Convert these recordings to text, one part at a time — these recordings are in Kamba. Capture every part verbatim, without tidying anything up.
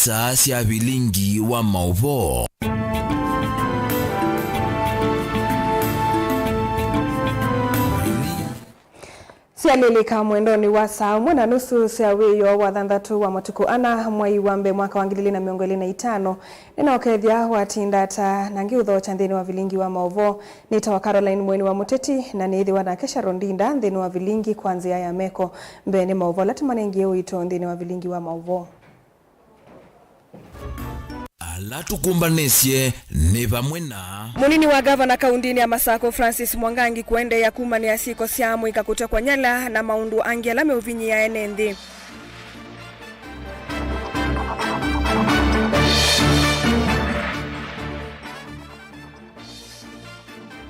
Saa sya vilingi wa maũvoo. Syalilika mwendonĩ wa saa ũmwe na nusu sya wĩoo wa thanthatũ wa matukũ ana, mwai wa mbee, mwaka wa ngili ili na mĩongo ĩlĩ na itano. Nĩnaũkethya watinda ata, na ngĩũthokya nthĩnĩ wa vilingi wa maũvoo. Nĩtawa Caroline Mweni wa Mũteti, na nĩĩthĩwa nake Sharon Ndinda nthĩnĩ wa vilingi kwa nzĩa ya meko. Mbee nĩ maũvoo ala tũmanengie ũito nthĩnĩ wa vilingi wa maũvoo. Ala tũkũmbanĩsye nĩ vamwe na. Mũnini wa ngavana kaũntĩnĩ ya Masakũ, Francis Mwangangi, kũendeea kumanĩa syĩko sya amũika kũtekwa nyala na maũndũ angĩ ala meũvinyĩĩa ene nthĩ.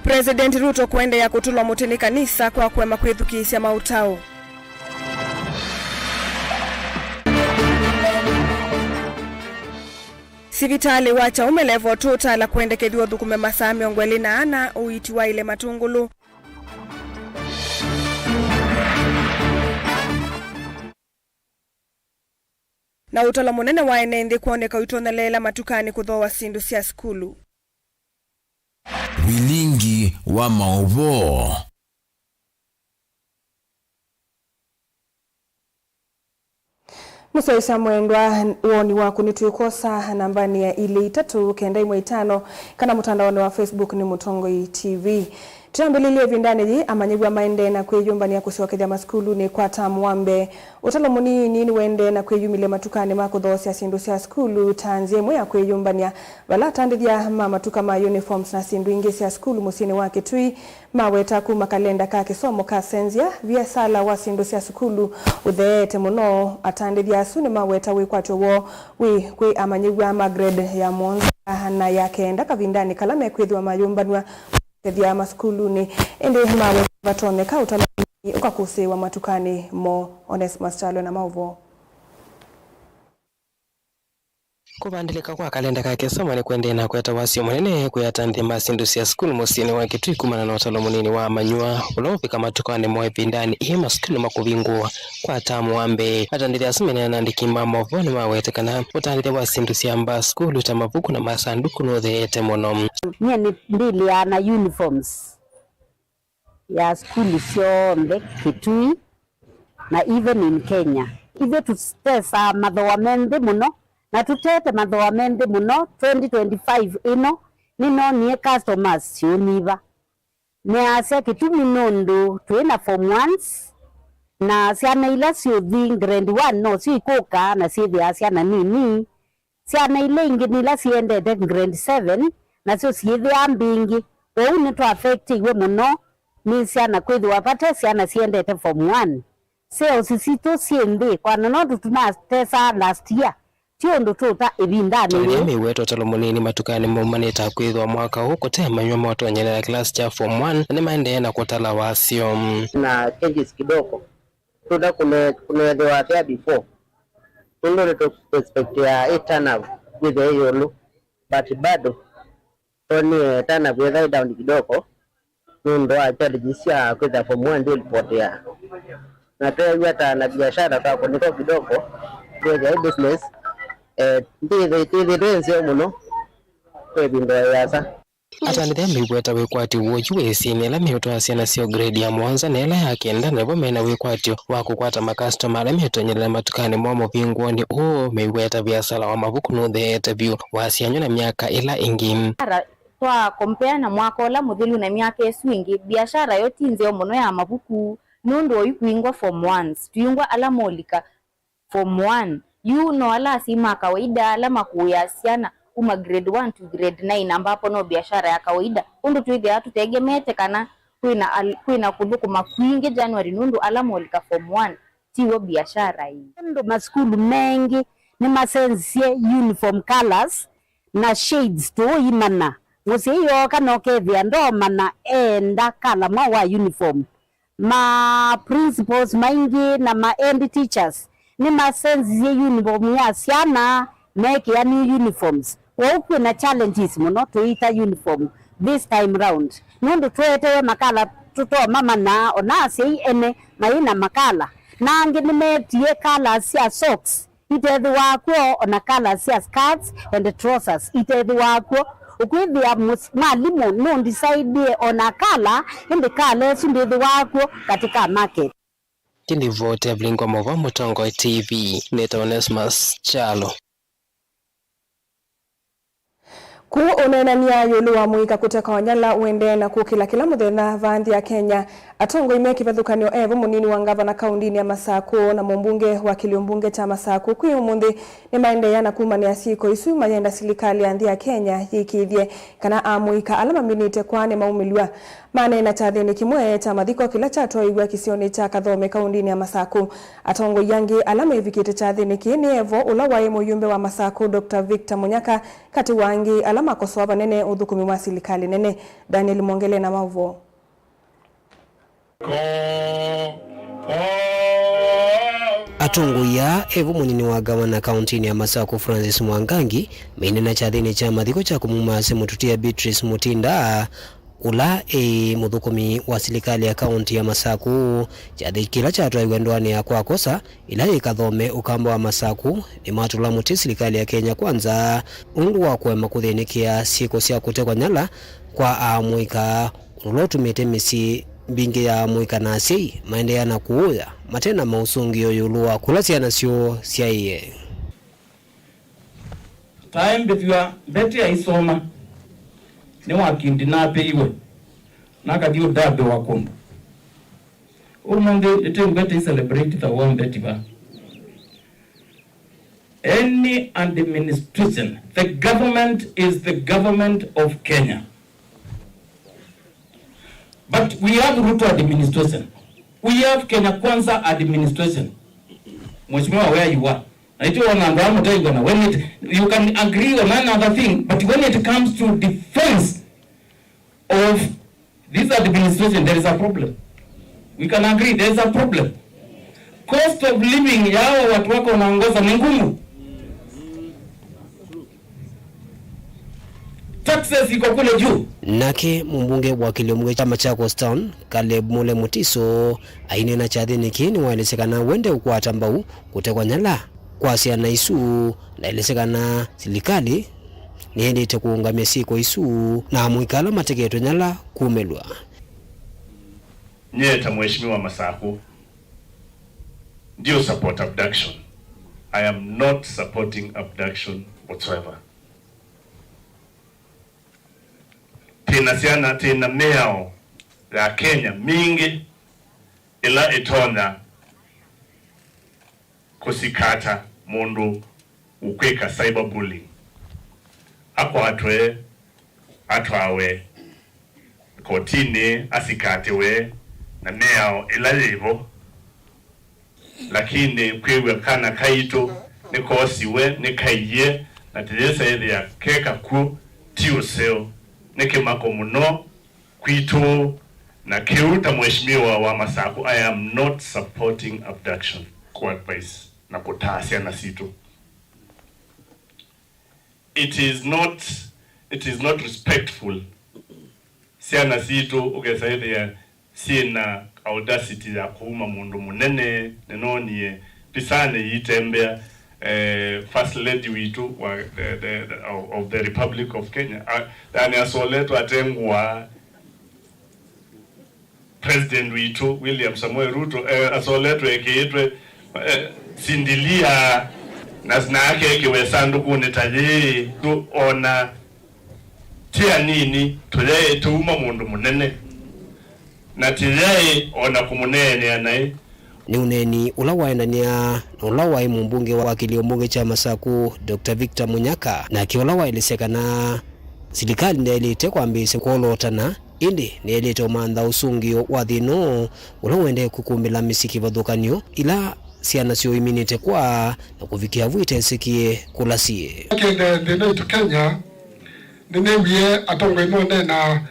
President Ruto kũendeea kũtũlwa mũtĩ nĩ kanisa kwa kũema kwĩthukĩĩsya maũtao. Sivitalĩ wa Chaume Level two ũtala kũendekethw'a ũthũkũme masaa mĩongo ĩlĩ na ana ũiiti wa ile matũngũlũ. Na ũtalo mũnene wa ene nthĩ kwoneka ũitonyeleela matukanĩ kũthooa syĩndũ sya sukulu. Vilingi wa maũvoo. Mũsyaĩĩsya mwendwa, woni waku nĩtwĩkwosa nambanĩ ya ilĩ itatũ kenda ĩmwe itano kana mũtandaonĩ wa Facebook nĩ Mũtongoi T V. Twambĩlĩlye ĩvindanĩ yĩĩ, amanyĩw'a maendee na kwĩyũmbany'a kũsyokethya masukulunĩ kwa tamu wa mbee. Ũtalo mũnini nĩwendee na kwĩyumĩlya matukanĩ ma kũthoosya syĩndũ sya sukulu ta nzĩa ĩmwe ya kwĩyũmbany'a, vala atandĩthya ma matuka ma uniforms na syĩndũ ingĩ sya sukulu mũsyĩnĩ wa Kitui maweta kuma kalenda ka kĩsomo ka Senzia, viasala wa syĩndũ sya sukulu ũtheete mũno. Atandĩthya asu nĩmaweta wĩkwatyo woo wĩ kwĩ amanyĩw'a ma grade ya mũonza na ya kenda kavindanĩ kala mekwĩthĩwa mayũmbanw'a kũsyokethya masukulunĩ, ĩndĩ maweta vatonyeka ũtalo ũkakũsĩĩwa matukanĩ moo. Onesmus Kyalo na maũvoo. Kũvandĩlĩka kwa kalenda ka kĩsomo nĩkũendee na kũete wasyo mũnene kwĩ atandĩthya ma syĩndũ sya sukulu mũsyĩnĩ wa Kitui kumana na ũtalo mũnini wa amanyĩw'a ũla ũvika matukanĩ moo ĩvindanĩ ĩĩ masukulu makũvingũwa kwa tamu wa mbee. Atandĩthya asu menena na andĩki ma maũvoo nĩmawete kana ũtandĩthya wa syĩndũ sya mbaa sukulu ta mavuku na masanduku nũtheete mũno. Nyie nĩ ndĩlĩaa na uniforms ya sukulu syonthe Kitui na even in Kenya. Ithyĩ tũtesaa mathooa me nthĩ mũno, na tũtete mathooa me nthĩ mũno, twenty twenty-five ĩno nĩnoonie customers syũnyiva. Nĩasya kĩtumi nũndũ twĩ na form ones, na syana ila syũthi grade one nosyo ikũka na syĩthĩaa syana nini. Syana ila ingĩ nĩ ila siendete grade seven, nasyo syĩthĩaa mbingĩ. Kwoou nĩtwaafektiwe mũno nĩ syana kwĩthĩwa vate syana siendete form one. Sales sitũ syĩ nthĩ, kwana no tũtũmatesaa last year, ti ũndũ tũũta ĩvindanĩ yĩĩ. Twĩthĩa mĩweta ũtalo mũnini matukanĩ maumanĩte kwĩthĩwa mwaka ũũ kũte amanyĩw'a motonyelela kĩlasi kya form one, na nĩmaendee na kũtala wasyo. Na changes kidogo. Tũta kũne-, kũneethĩwa there before. Nũndũ nĩtũexpectia ĩ turn up yĩthĩe ĩũlũ, but bado twonie turn up yĩtha ĩ down kidogo nũndũ wa challenges sya kwĩtha form one ndĩũlipotea. Na tweew'a ta na biashara twakũnĩka kidogo, kwĩthĩa ĩ business, eh, ndĩthĩtwe nzeo mũno kwa ĩvinda ya ĩasa. Atandĩthya meiweta wĩkwatyo woo yu wĩsĩnĩ ala meũtwaa syana syoo grade ya mũonza na ĩla ya kenda, na vo mena wĩkwatyo wa kũkwata makastoma ala metonyelele matukanĩ moo mũvingũonĩ ũũ, meiweta viasala wa mavuku nũtheete vyũ wasianywa na myaka ĩla ĩngĩ. Biashara, twa compare na mwaka ũla mũthelu na myaka ĩsu ĩngĩ, biashara yo ti nzeo mũno ya mavuku, nũndũ oyu kũingwa form ones, tũingwa ala molika form one. Yu no ala asyai ma kawaida ala makũĩaa syana kuma grade one to grade nine, ambapo no biashara ya kawaida. Ũndũ twĩthĩawa tũtegemete kana kwĩna al-, kwĩna kũthũkũma kwingĩ January, nũndũ ala molika form one tiw'o biashara ĩĩ. Nũndũ masukulu mengĩ nĩmasenzisye uniform colors na shades tũũimanya. Mũsyai ooka nokethĩa ndoomanya eenda kala mwaũ wa uniform. Ma principals maingĩ na ma head teachers nĩmasenzisye uniform ya syana, meekĩa new uniforms. Kwoou kwĩna challenges mũno tũiita uniform this time round, nũndũ tweetewe makala tũtoomamanya, o na asyai ene mayĩ na makala, na angĩ nĩmeetie colors sya socks Itethĩwa kw'o, o na colors sya skirts and trousers itethĩwa kw'o. Ũkwĩthĩa mũs-, mwalimũ nũndisaidie o na color, ĩndĩ color ĩsu ndĩthĩwa kw'o katĩ ka market. Kĩlivoti ya Vilingi wa Maũvoo Mũtongoi T V, nĩtawa Onesmus Kyalo. Kũu ũneenany'a ĩũlũ wa mũika kũtekwa nyala ũendee na kũkĩla kĩla mũthenya vaa nthĩ ya Kenya, atongoi me kĩvathũkany'o e vo mũnini wa ngavana kaũndĩnĩ ya Masakũ na mũmbunge wa kĩlĩo mbunge kya Masakũ kwĩ ũmũnthĩ nĩmaendeea na kumanĩa syĩko isu mayenda silikalĩ ya nthĩ ya Kenya yĩkĩĩthye kana amũika ala maminĩte kwaa nĩmaumĩlw'a. Maneena kyathĩnĩ kĩmwe kya mathiko kĩla kyatwaĩw'a kĩsionĩ kya Kathome kaũndĩnĩ ya Masakũ. Atongoi angĩ ala mevikĩte kyathĩnĩ kĩĩ nĩ evo ũla waĩ mũyumbe wa Masakũ, Doctor Victor Munyaka, katĩ wa angĩ ala makosoa vanene ũthũkũmi wa silikalĩ nene. Daniel Mwongele na maũvoo. Atongoi aa evo mũnini wa ngavana kaũntĩnĩ ya Masakũ, Francis Mwangangi, mainena kyathĩnĩ kya mathiko kya kũmumasa mũtũtia Beatrice Mutinda, ũla ĩ mũthũkũmi wa silikalĩ ya kaũntĩ ya Masakũ. Kyathĩ kĩla kyatwaĩwe ndũanĩ ya Kwakosa, ĩla yĩ Kathome, Ũkamba wa Masakũ, nĩmatũla mũtĩ silikalĩ ya Kenya Kwanza ũndũ wa kũema kũthĩnĩkĩa syĩko sya kũtekwa nyala kwa amũika, ũndũ ũla ũtumĩte mĩsyĩ mbingĩ ya amũika na asyai maendeea na kũũya mate na maũsũngĩo ĩũlũ wa kũla syana syoo syaĩe. Tae mbĩthw'a Betty aisoma, nĩ wa kĩndĩ napĩiwe, nakathi ũdambĩwa kũndũ. Ũmũnthĩ ĩtĩ Betty celebrate the war Betty va. Any administration, the government is the government of Kenya. But we have Ruto administration. We have Kenya Kwanza administration. Mheshimiwa, where you are. Na ĩtĩ wona andũ aa mũtaigana. When it, you can agree on another thing, but when it comes to defense of this administration, there is a problem. We can agree, there is a problem. Cost of living ya hawa watu wako unaongoza ni ngumu. Taxes iko kule juu. Nake mũmbunge wa kĩlĩo mbunge kya Machakos Town, Caleb Mule Mutiso, aineena kyathĩnĩ kĩĩ nĩwaelesya kana wende ũkwata mbau kũtekwa nyala kwa syana isu, na aelesya kana silikalĩ nĩyendete kũũngamya syĩko isu na amũika ala mateketwe nyala kumĩlw'a. Nyie ta Mheshimiwa Masakũ, ndiũ support abduction. I am not supporting abduction whatsoever. Twĩna syana, twĩna mĩao ya Kenya mingĩ ĩla ĩtonya kũsikata mũndũ ũkwĩka cyberbullying. Akwatwe, atwawe kotinĩ, asikatiwe na mĩao ĩla yĩvo. Lakini kwĩw'a kana kaitũ nĩkoosiwe, nĩkaiye, na tĩyĩsa ĩthĩa ke kakw'ũ, ti ũseo. Nĩ kĩmako mũno kwitũ, na kĩu ta mheshimiwa wa Masakũ, I am not supporting abduction. Kũ advise na kũtaa syana sitũ. It is not, it is not respectful. Syana sitũ ũkesa ĩthĩa syĩ na audacity ya kũuma mũndũ mũnene. Nĩnoonie mbisanĩ yitembea, eh, First Lady witũ wa, the, the, the, of, of the Republic of Kenya, a, yani asoletwe atengũa. President witũ William Samoei Ruto, eh, asoletwe ekĩĩtwe, eh, sindilia, na, na akekĩwa ĩsandũkũnĩ ta yĩĩ. Tu ona ti anini, tũyaĩ tũuma mũndũ mũnene, na tĩyaĩ ona kũmũneenea naĩ. Nĩ ũneeni ũla waendanĩa na ũla waĩ mũmbunge wa kĩlĩo mbunge kya Masakũ, Doctor Victor Munyaka, nake ũla waelesya kana silikalĩ ndyaĩlĩte kwambĩĩsya kwolootana, ĩndĩ nĩyaĩlĩte ũmantha ũsũngĩo wa thĩna ũũ ũla ũendee kũkumbĩla mĩsyĩ kĩvathũkany'o ila syana syoo iminĩte kwaa na kũvikĩa vu itesĩkĩe kũla syĩ. Kĩende nthĩ ĩno itũ Kenya, nĩnĩwie atongoi monena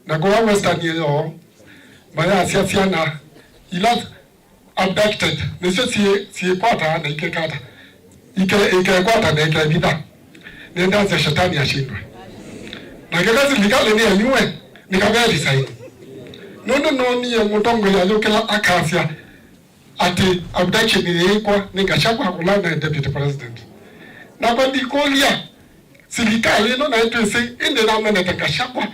na kũla Western ĩyo mayasya syana ila abducted, nĩsyo syĩ-, syĩkwata na ikekata. Ike-, ikekwata na ikevitha. Nĩndasya Shetani ashindwe. Na kĩla silikalĩ nĩyanyue, nĩkaveli saini. Nũndũ noonie mũtongoi ayũkĩla akasya, atĩ abduction yĩĩkwa nĩ Gachagua ũla naĩ deputy president. Nakwa ndikũlya, silikalĩ ĩno naĩ twĩsĩ ĩndĩ namenete Gachagua,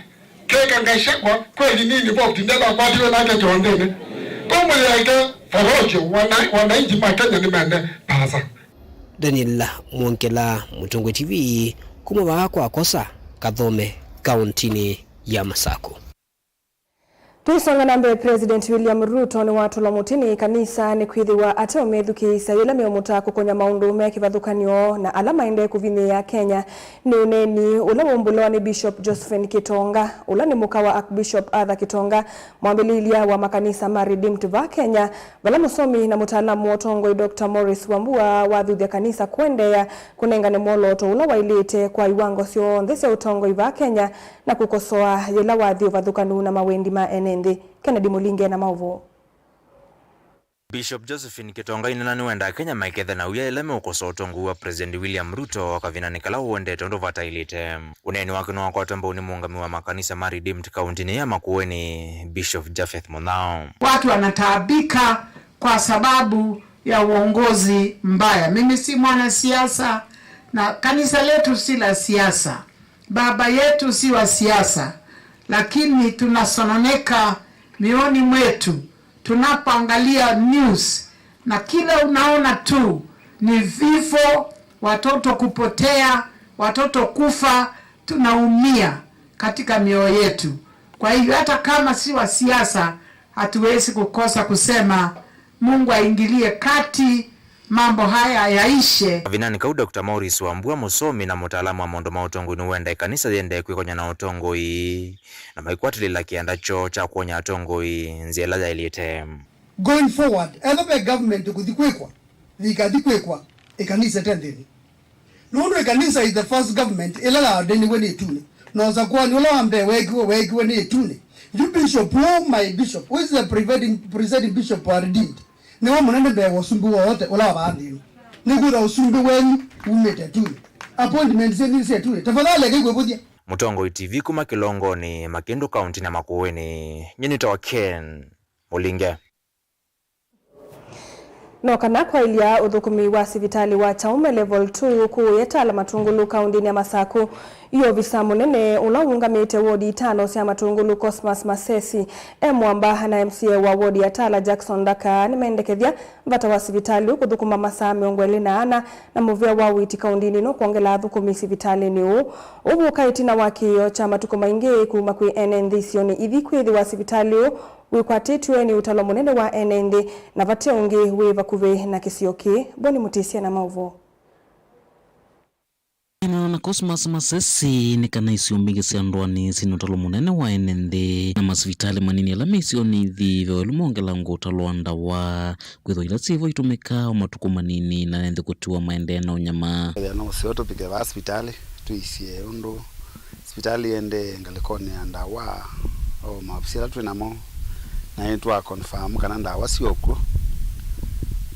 keka Gachagua kweli nĩ involved, ndenakwatiwe nake kĩwandanĩ. Kwa mũyeke Forojo, wana-, wananchi ma Kenya nĩmende pasa. Daniel Mwongela, Mũtongoi T V, kuma vaa kwa Kosa, Kathome, kauntinĩ ya Masaku. Tũisonga na mbee, President William Ruto nĩwatũlwa mũtĩ nĩ ĩkanisa nĩkwĩthĩwa ate ũmethukĩĩsya yĩla meũmũtaa kũkony'a maũndũ me kĩvathũkany'o na ala maendee kũvinyĩĩa Kenya. Nĩ ũneeni ũla waumbũlawa nĩ Bishop Josephine Kitonga, ũla nĩ mũka wa Archbishop Arthur Kitonga, mwambĩlĩĩlya wa makanisa ma Redeemed vaa Kenya, vala mũsomi na mũtaalamu wa ũtongoi Doctor Maurice Wambua wathuthya kanisa kũendeea kũnengane mwolooto ũla waĩlĩte kwa iwango syonthe sya ũtongoi vaa Kenya na kũkosoa yĩla wathi ũvathũkanu na mawendi ma ene nthĩ. Kennedy Mũlinge na maũvoo. Bishop Josephine Kitonga ainena nĩwendaa Kenya maikethe na wia ĩla meũkosoa ũtongoi wa President William Ruto kavindanĩ kala ũendete ũndũ vataĩlĩte. Ũneeni wake nĩwakwatwa mbau nĩ mũũngami wa makanisa ma Redeemed kauntinĩ ya Makueni, Bishop Japheth Mũnyao. Watu wanataabika kwa sababu ya uongozi mbaya. Mimi si mwanasiasa na kanisa letu si la siasa. Baba yetu si wa siasa, lakini tunasononeka mioyoni mwetu tunapoangalia news, na kila unaona tu ni vifo, watoto kupotea, watoto kufa, tunaumia katika mioyo yetu. Kwa hivyo, hata kama si wa siasa, hatuwezi kukosa kusema Mungu aingilie kati, mambo haya yaishe. Kavindanĩ kau, Doctor Maurice Wambua, mũsomi na mũtaalamu wa maũndũ ma ũtongoi, nĩwenda ĩkanisa yĩendee kwĩkonya na ũtongoi na maikwatĩlĩla kĩanda kyoo kya kwony'a atongoi nzĩa ĩla yaĩlĩte. Going forward, ethĩwa ve government ĩkũthi kwĩkwa, yĩkathi kwĩkwa ĩkanisa ĩte nthĩnĩ. Nũndũ ĩkanisa is the first government ĩla yaordainiwe nĩ ĩtunĩ. Na ũsakũani ũla wa mbee weekiwe, weekiwe nĩ ĩtunĩ. Yu bishop ũũ, my bishop, who is the presiding, presiding bishop wa Redeemed, nĩwe mũnene mbee wa ũsumbĩ wothe ũla wa vaa nthĩnĩ. Nĩkwĩthwa ũsumbĩ wenyu wumĩte ĩtunĩ. Appointments syenyu nĩ sya ĩtunĩ. Tafadhali ekai kwĩvũthya. Mũtongoi T V kuma Kĩlongonĩ, Makĩndũ, kaunti na Makueni. Nyie nĩtawa Ken Mũlinge. No kana kwaĩlya ũthũkũmi wa sivitalĩ wa Chaume Level two kũũ Yatala Matungulu kaũndĩnĩ ya Masaku, iovisa mũnene ũla ũũngamĩte wodi itano sya Matungulu Cosmas Masesi e mwamba na M C A wa wodi ya Tala Jackson Ndaka nĩmendekethya vata wa sivitalĩ ũũ kũthũkũma masaa mĩongo ĩlĩ na ana na mũvĩa wa ũiiti kaũndĩnĩ ĩno kwongela athũkũmi sivitalĩnĩ ũũ. Ũũ wũka ĩtina wa kĩĩo kya matukũ maingĩ kuma kwĩ ene nthĩ isionĩ ithi kwĩthĩwa sivitalĩ ũũ wĩkwatĩtw'e nĩ ũtalo mũnene wa ene nthĩ, na vate ũngĩ wĩ vakuvĩ na kĩsio kĩĩ. Boni Mũtĩsya na maũvoo. Ĩneena na Cosmas Masesi nĩ kana isio mbingĩ sya ndũanĩ syĩna ũtalo mũnene wa ene nthĩ, na masivitalĩ manini ala me isionĩ ithi ve ũĩlu mongelangwa ũtalo wa ndawa, kwĩthwa ila syĩvo itũmĩkaa o matukũ manini na nthĩ kũtiwa maendee na ũnyama. Ethĩa no ũseo tũvike vaa sivitalĩ twĩsye ũndũ sivitalĩ ĩendee ngalĩkonĩ ya ndawa, o maovisi ala twĩ namo, na nĩtwa confirm kana ndawa syĩ o kw'o.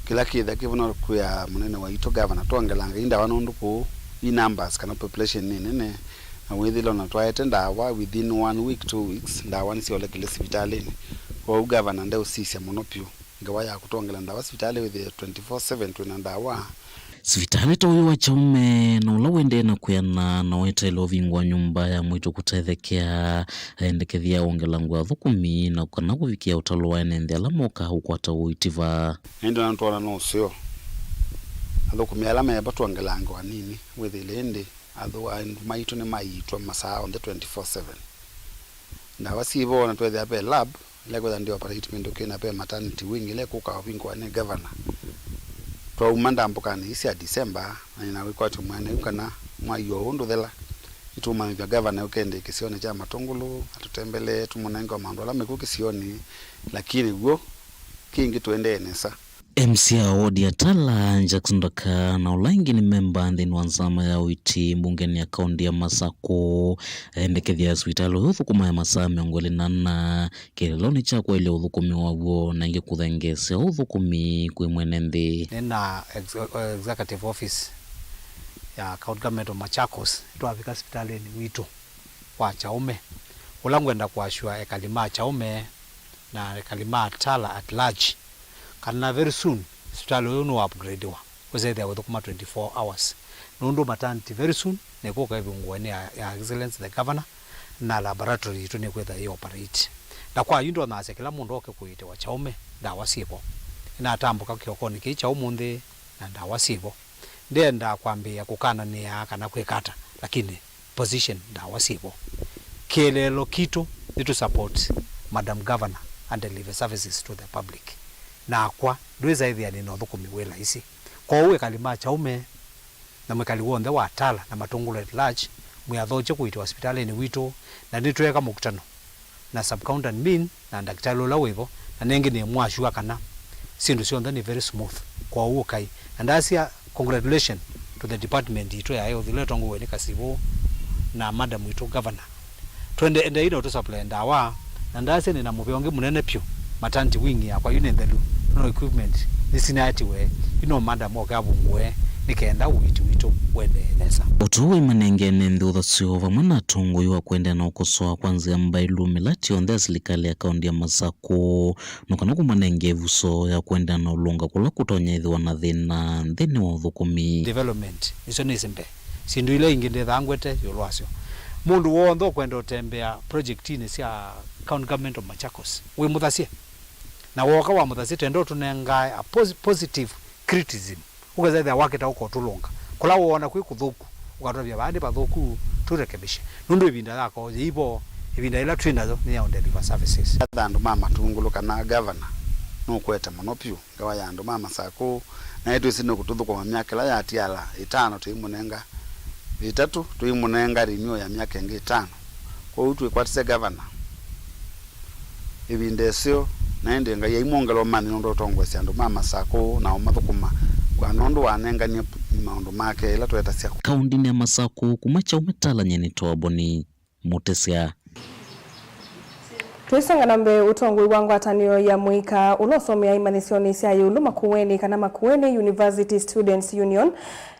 Kĩla kĩtha kĩvona kwĩa mũnene waitũ gavana, twongelanga i ndawa nũndũ kũu i numbers kana population nĩ nene, na wĩthĩle ona twaete ndawa within one week, two weeks, ndawa nĩsyolekile sivitalĩnĩ. Kwoou gavana ndeũsisya mũno vyũ ngewa ya kũtwongela ndawa sivitalĩ wĩthĩe twenty-four seven twĩ na ndawa. Sivitalĩ ta ũyũ wa Chaume na ũla ũendee na kwĩana na weteele ũvingũa nyũmba ya mwĩĩtu kũtethekea, aendekethya wongelangwa athũkũmi na kana kũvikĩa ũtalo wa ene nthĩ ala mokaa ũkwata ũiiti vaa. Na ĩndĩ ona nĩtwona no ũseo. Athũkũmi ala me vo twongelangwa anini, wĩthĩle ĩndĩ athũ-, andũ maitũ nĩmaiitwa masaa onthe twenty-four seven. Ndawa syĩ vo, na twethĩa ve lab ĩla ĩkwĩtha ndĩ operate mĩndũkĩ, na ve maternity wing ĩla ĩkũka ũvingũa nĩ gavana. Twauma ndambũkanĩ ii sya December, na nĩna wĩkwatyo mwene yu kana mwai o ũũ ndũthela, nĩtũũmanyĩthw'a gavana yũke ĩndĩ kĩsionĩ kya Matũngũlũ, atũtembelee, tũmũnenge o maũndũ ala mekw'o kĩsionĩ, lakini w'o kĩngĩ tũendee nesa. M C A wa wodi ya Tala, Jackson Ndaka, na ũla ĩngĩ nĩ memba nthĩnĩ wa nzama ya ũiiti mbungenĩ ya kaũndĩ ya Masakũ, aendekethya sivitalĩ ũyũ ũthũkũmae masaa mĩongo ĩlĩ na ana kĩeleelonĩ kya kwaĩlya ũthũkũmi waw'o na ĩngĩ kũthengeesya ũthũkũmi kwĩ mwene nthĩ. Nĩ na ex-, executive office ya County Government of Machakos, twavika sivitalĩnĩ witũ wa Chaume, ũla ngwenda kũasyũa ekali ma Chaume na ekali ma Tala at large, Kana very soon, sivitalĩ ũyũ nĩ wa upgrade-wa, ũsethĩa ũthũkũma twenty-four hours. Nũndũ maternity very soon nĩkũka ĩvingũe nĩ ya, ya Excellency the Governor, na laboratory yitũ nĩkwĩtha ĩ operate. Na kwa yu ndonasya kĩla mũndũ oke kũiitĩwa kyaũme, ndawa syĩvo. Nĩnatambũka kĩokonĩ kĩĩ kya ũmũnthĩ na ndawa syĩvo. Ndĩenda kwambĩĩa kũkananĩa kana kwĩka ata, lakini position, ndawa syĩvo. Kĩeleelo kitũ nĩ to support Madam Governor and deliver services to the public. Nakwa ndwĩsa ĩthĩa nĩ na ũthũkũmi wĩ laisi. Kwoou ekali ma Chaume na mwĩkali w'onthe wa Tala na Matungulu at large, mwĩathokye kũitĩwa sipitalĩnĩ witũ, na nĩtweeka mũkutano na sub-county admin na ndakĩtalĩ ũla wĩvo, na nengĩ nĩ mwasua kana syĩndũ syonthe nĩ very smooth. Kwoou ũkai. Na ndasya congratulations to the department itũ ya health ĩla ĩtongoew'e nĩ Kasivu na madam witũ governor. Twende endei na ũtũsupply ndawa, na ndasya nĩ na mũvea ũngĩ mũnene pyũ, maternity wing yakwa yu nĩ nthelu, no equipment nĩsinaetiwe, yu no madam oke avungũe nĩ kenda ũiiti witũ ũendee nesa. Ũtũi manenge nĩ nthĩ ũthasyo vamwe na atongoi wa kwendea na ũkosoa kwa nzĩa mbaĩlu mĩlatĩ yonthe ya silikalĩ ya kaũntĩ ya Masakũ, no kana kũmanenge ĩvuso ya kwendea na ũlũnga kũla kũtonya ĩthĩwa na thĩna nthĩnĩ wa ũthũkũmi. Development nĩsyo nĩsĩ mbee. Syĩndũ ila ingĩ ndĩthaa ngwete ĩũlũ wasyo. Mũndũ w'onthe ũkwenda ũtembea project-inĩ sya County Government of Machakos, wĩmũthasye. Na wooka wamũthasye, twenda ũtũnengae a posi-, positive criticism. Ũkesa ĩthĩa wakĩta ũkotũlũnga. Kũla woona kwĩ kũthũku, ũkatũtavya vaa nĩ vathũku, tũrekebishe. Nũndũ ĩvinda yako yĩivo, ĩvinda ĩla twĩ nayo nĩ ya ũdeliver services. Etha andũ ma Matungulu kana governor nũkwete mũno vyũ ngewa ya andũ ma Masakũ, na ĩtwĩsĩ nũkũtũthũkũma myaka ĩla yatiala ĩtano tũimũnenga ĩtatũ, tũimũnenga renewal ya myaka ĩngĩ ĩtano. Kwoou twĩkwatisye governor ĩvinda ĩseo, na ĩndĩ Ngai aimwongela ũmanyi nũndũ wa ũtongoesya andũ ma Masakũ na ũmathũkũma kwa nũndũ wanenganie maũndũ make ĩla twetasya. Kaũndĩnĩ ya Masakũ, kuma Chaume Tala, nyie nĩ Toa Boni Mũtĩsya. Twĩsonga na mbee, ũtongoi wa ngwatanĩo ya mũika ũla ũsomeaa imanyĩsyonĩ sya ĩũlũ Makueni kana Makueni University Students Union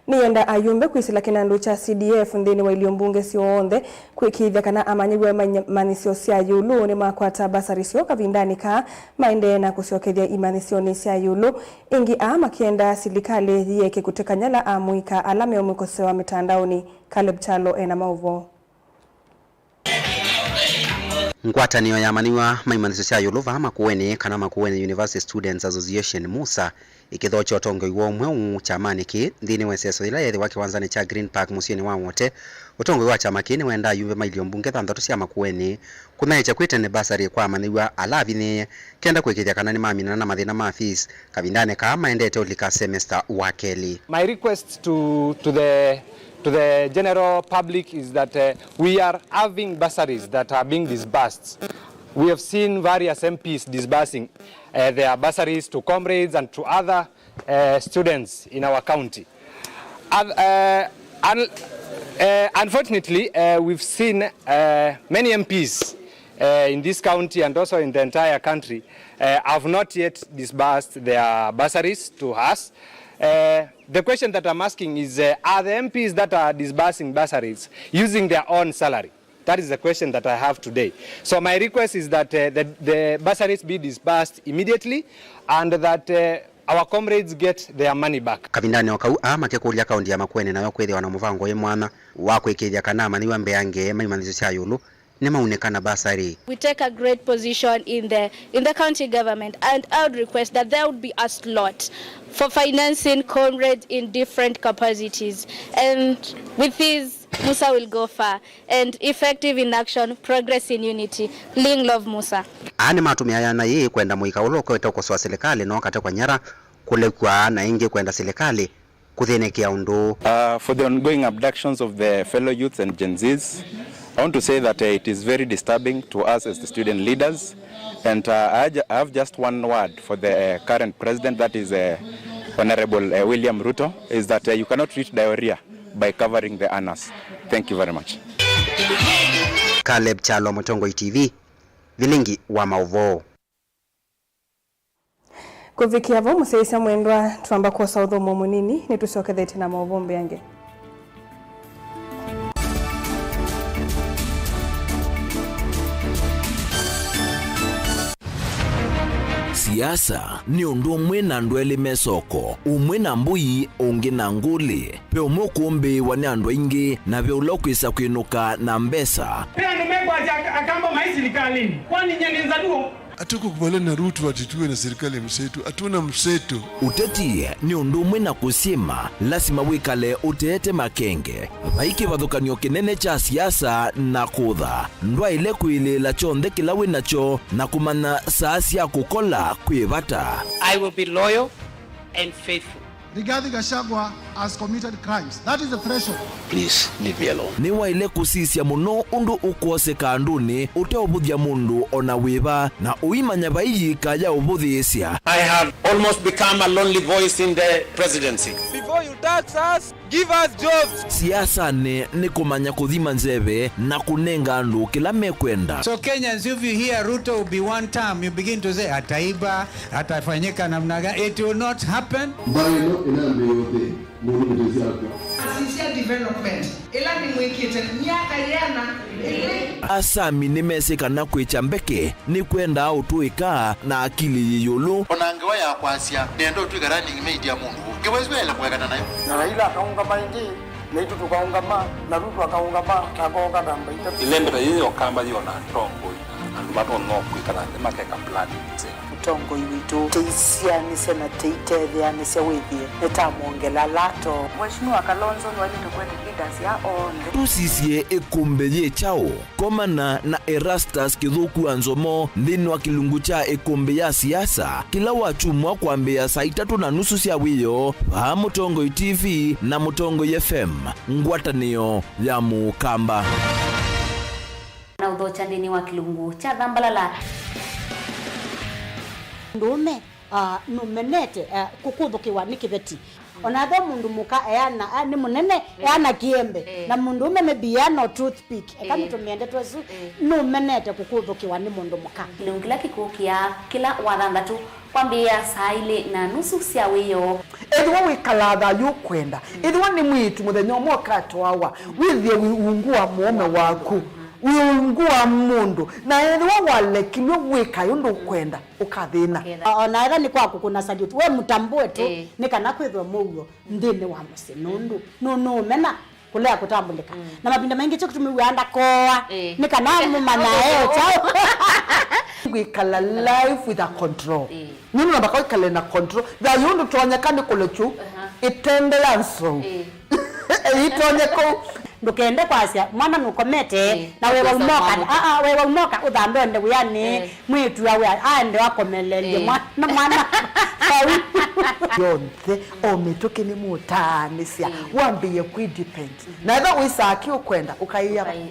nĩyenda ayumbe kwĩsĩla kĩnandũ kya C D F nthĩnĩ wa ilio mbunge syonthe kwĩkĩĩthya kana amanyĩw'a ma imanyĩsyo sya ĩũlũ nĩmakwata mbasari syoo kavindanĩ kaa maendee na kũsyokethya imanyĩsyonĩ sya ĩũlũ. Ĩngĩ, aa makĩenda silikalĩ yĩeke kũteka nyala amũika ala meũmĩkosea mĩtandaonĩ. Caleb Kyalo ena maũvoo. Ngwatanĩo ya amanyĩw'a ma imanyĩsyo sya ĩũlũ vaa Makueni kana Makueni University Students Association, MUSA, ĩkĩthokya ũtongoi woo mweũ kyamanĩ kĩĩ nthĩnĩ wa ĩseso yĩla yeethĩwa kĩwanzanĩ kya Green Park mũsyĩnĩ wa Wote. Ũtongoi wa kyama kĩĩ nĩwendaa ayumbe ma ilio mbunge thanthatũ sya Makueni kũnyaĩĩkya kwĩ tene mbasarĩ kwa amanyĩw'a ala avinyĩĩe kenda kũĩkĩĩthya kana nĩmaminana na mathĩna ma fees kavindanĩ kaa maendete ũlika semester wa kelĩ. My request to, to the, to the general public is that, uh, we are having bursaries that are being disbursed. We have seen various M Ps disbursing, uh, their bursaries to comrades and to other, uh, students in our county. Oth-, uh, un-, uh, unfortunately, uh, we've seen, uh, many M Ps, uh, in this county and also in the entire country, uh, have not yet disbursed their bursaries to us. Uh, the question that I'm asking is, uh, are the M Ps that are disbursing bursaries using their own salary? That is the question that I have today. So my request is that, uh, the, the bursaries be disbursed immediately and that, uh, our comrades get their money back. Kavindanĩ o kau, aa makĩkũlya kaũntĩ ya Makueni nayo kwĩthĩwa na mũvango wĩ mwanya wa kũĩkĩĩthya kana amanyĩw'a mbeange ma imanyĩsyo sya ĩũlũ nĩmaunĩka na mbasarĩ. We take a great position in the, in the county government, and I would request that there would be a slot for financing comrades in different capacities. And with this, MUSA will go far. And effective in action, progress in unity. Ling love, MUSA. Aa nĩmatũmĩa ĩana yĩĩ kwenda mũika ũla ũkoete ũkosoa silikalĩ na ũkatekwa nyara, kũlekw'a, na ĩngĩ kwenda silikalĩ kũthĩnĩkĩa ũndũ. Uh, for the ongoing abductions of the fellow youths and Gen Zs, I want to say that, uh, it is very disturbing to us as the student leaders. And, uh, I ju-, I have just one word for the, uh, current president, that is, uh, Honorable, uh, William Ruto, is that, uh, you cannot treat diarrhea by covering the anus. Thank you very much. Caleb Kyalo, Mũtongoi T V, vilingi wa maũvoo. Kũvikĩa vau, mũsyaĩĩsya mwendwa, twamba kwosa ũthũmũo mũnini, nĩtũsyokethetye na maũvoo mbeange. Siasa nĩ ũndũ ũmwe na andũ elĩ me soko, ũmwe na mbũi, ũngĩ na ngũlĩ. Ve ũmwe ũkũmbĩĩwa nĩ andũ aingĩ, na ve ũla ũkwĩsa kwĩnũka na mbesa. Ve andũ mekwasya ak-, Akamba maĩ silikalĩnĩ. Kwani nyie nĩ Nzaluo? Hatukukubaliana na Ruto ati tuwe na serikali ya mseto. Hatuna mseto. Ũteti nĩ ũndũ ũmwe na kũsyĩma, lasima wĩkale ũteete makenge. Vai kĩvathũkany'o kĩnene kya siasa na kũtha. Ndwaĩle kwĩlĩĩla kyonthe kĩla wĩ nakyo na kũmanya saa sya kũkola kwĩ vata. I will be loyal and faithful. Rigathi Gachagua has committed crimes. That is the threshold. Please leave me alone. Nĩwaĩle kũsisya mũno ũndũ ũkwoseka andũnĩ ũteũvũthya mũndũ o na wĩva, na ũimanya vai yĩika ya ũvũthĩĩsya. I have almost become a lonely voice in the presidency. Before you tax us, give us jobs. Siasanĩ nĩ kũmanya kũthima nzeve na kũnenga andũ kĩla mekwenda. So Kenyans, if you hear Ruto will be one term, you begin to say, "Ataiba, atafanyika namna gani?" It will not happen. Mbaĩ ĩno ĩnambĩĩa ũthĩ, mũndũ mũtesi akwa. Asisya development ĩla nĩmwĩkĩte myaka yĩana ĩlĩ. Asami nĩmesĩ kana kwĩkya mbeke nĩkwendaa ũtũĩka na akili yĩ ĩũlũ. O na ngewa ya kwasya, nĩenda ũtw'ĩka running mate ya mũndũ ũngĩ, wĩsĩ waĩle kũekana nayo. Na Raila akaũngama ĩngĩ, naitũ tũkaũngama, na Ruto akaũngama, na akooka namba itatũ. Ĩlembeta yĩĩ ya Ũkamba yĩ o na atongoi, andũ matonya kwĩkala nthĩ makeka plan nzeo. Mũtongoi witũ, tũisyaanĩsya na tũitetheanĩsya wĩthĩe nĩtamwongela lato. Mheshimiwa Kalonzo nĩwaĩlĩte kũete leaders ya onthe. Tũsisye ĩkũmbĩ yĩ kyaũ? Komana na Erastus Kĩthũku wa Nzomo nthĩnĩ wa kĩlungu kya ĩkũmbĩ ya siasa kĩla wakyumwa kwambĩĩa saa itatũ na nusu sya wĩoo vaa Mũtongoi T V na Mũtongoi F M, ngwatanĩo ya Mũkamba. Na ũthokya nthĩnĩ wa kĩlungu kya Thambalala. Mũndũũme, ah, nũmenete, ah, kũkũthũkĩwa nĩ kĩveti. O na ethĩwa mũndũ mũka eana, ah, nĩ mũnene, eana kĩembe. Eh. Na mũndũũme maybe eana o toothpick. Eka, eh, nĩtũmĩe ndeto ĩsu, eh, nũmenete kũkũthũkĩwa nĩ mũndũ mũka. Kĩlungu kĩla kĩkũkĩa kĩla wathanthatũ kwambĩĩa saa ilĩ na nusu sya wĩoo. Ethĩwa wĩkalaa thayũ ũkwenda, ethĩwa nĩ mwĩĩtu mũthenya ũmwe ũkatwawa, wĩthĩe wĩ ungu wa mũũme waku, wĩ ungu wa mũndũ, na ethĩwa walekilw'e wĩkae ũndũ ũkwenda, ũkathĩna. Ĩĩ. O na ethĩwa nĩ kwa kũkũna salute, we mũtambũe tu, ĩĩ, nĩ kana kwĩthwe mũuo nthĩnĩ wa mũsyĩ, nũndũ nũ-, nũũmena kũlea kũtambũlĩka. Mm. Na mavinda maingĩ kyo kĩtumi wĩaa ndakooa, ĩĩ, nĩ kana mũmanyae o kyaũ. Wĩkala life with a control. Ĩĩ. Nũndũ namba kwĩkale na control. Thayũ ũndũ tonyeka nĩ kũlekyu, aha, ĩtende ya nzou. Ĩĩ. Ĩitonye kũu. Ndũkende kwasya, mwana nũkomete, ĩĩ, na we waumoka, aa, we waumoka, ũthambe ũende wĩanĩ, ĩĩ, mwĩĩtu awe aende akomelelye, ĩĩ, mwana, mwana vau. Yonthe, o mĩtũkĩ nĩmũtaanĩsya, ĩĩ, wambĩĩe kwĩ depend. Mhm. Na ethĩwa wĩsaa kĩ ũkwenda, ũkaĩa. Ũkaĩ-,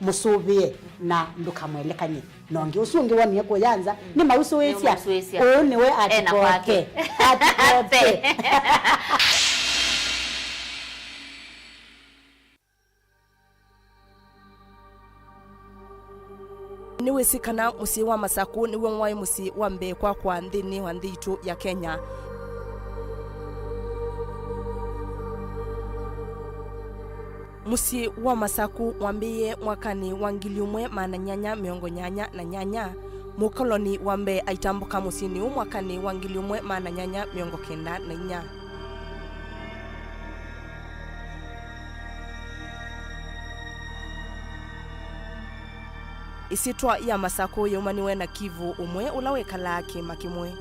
mũsũvĩe na ndũkamwelekany'e. Na ũngĩ ũsu ũngĩ wonie kũya nza, mm, nĩmausũĩsya. Nĩmausũĩsya. Ũũ nĩwe ena kwake. Atikoke. Atikoke. Nĩwĩsĩ kana mũsyĩ wa Masakũ nĩw'o waĩ mũsyĩ wa mbee kwakwa nthĩnĩ wa nthĩ yitũ ya Kenya? Mũsyĩ wa Masakũ wambĩĩe mwakanĩ wa ngili ũmwe maana nyanya mĩongo nyanya na nyanya. Mũkoloni wa mbee aitambũka mũsyĩnĩ ũũ mwakanĩ wa ngili ũmwe maana nyanya mĩongo kenda na inya. Ĩsyĩtwa ya Masakũ yaumaniwe na Kivu ũmwe ũla wĩkalaa kĩĩma kĩmwe.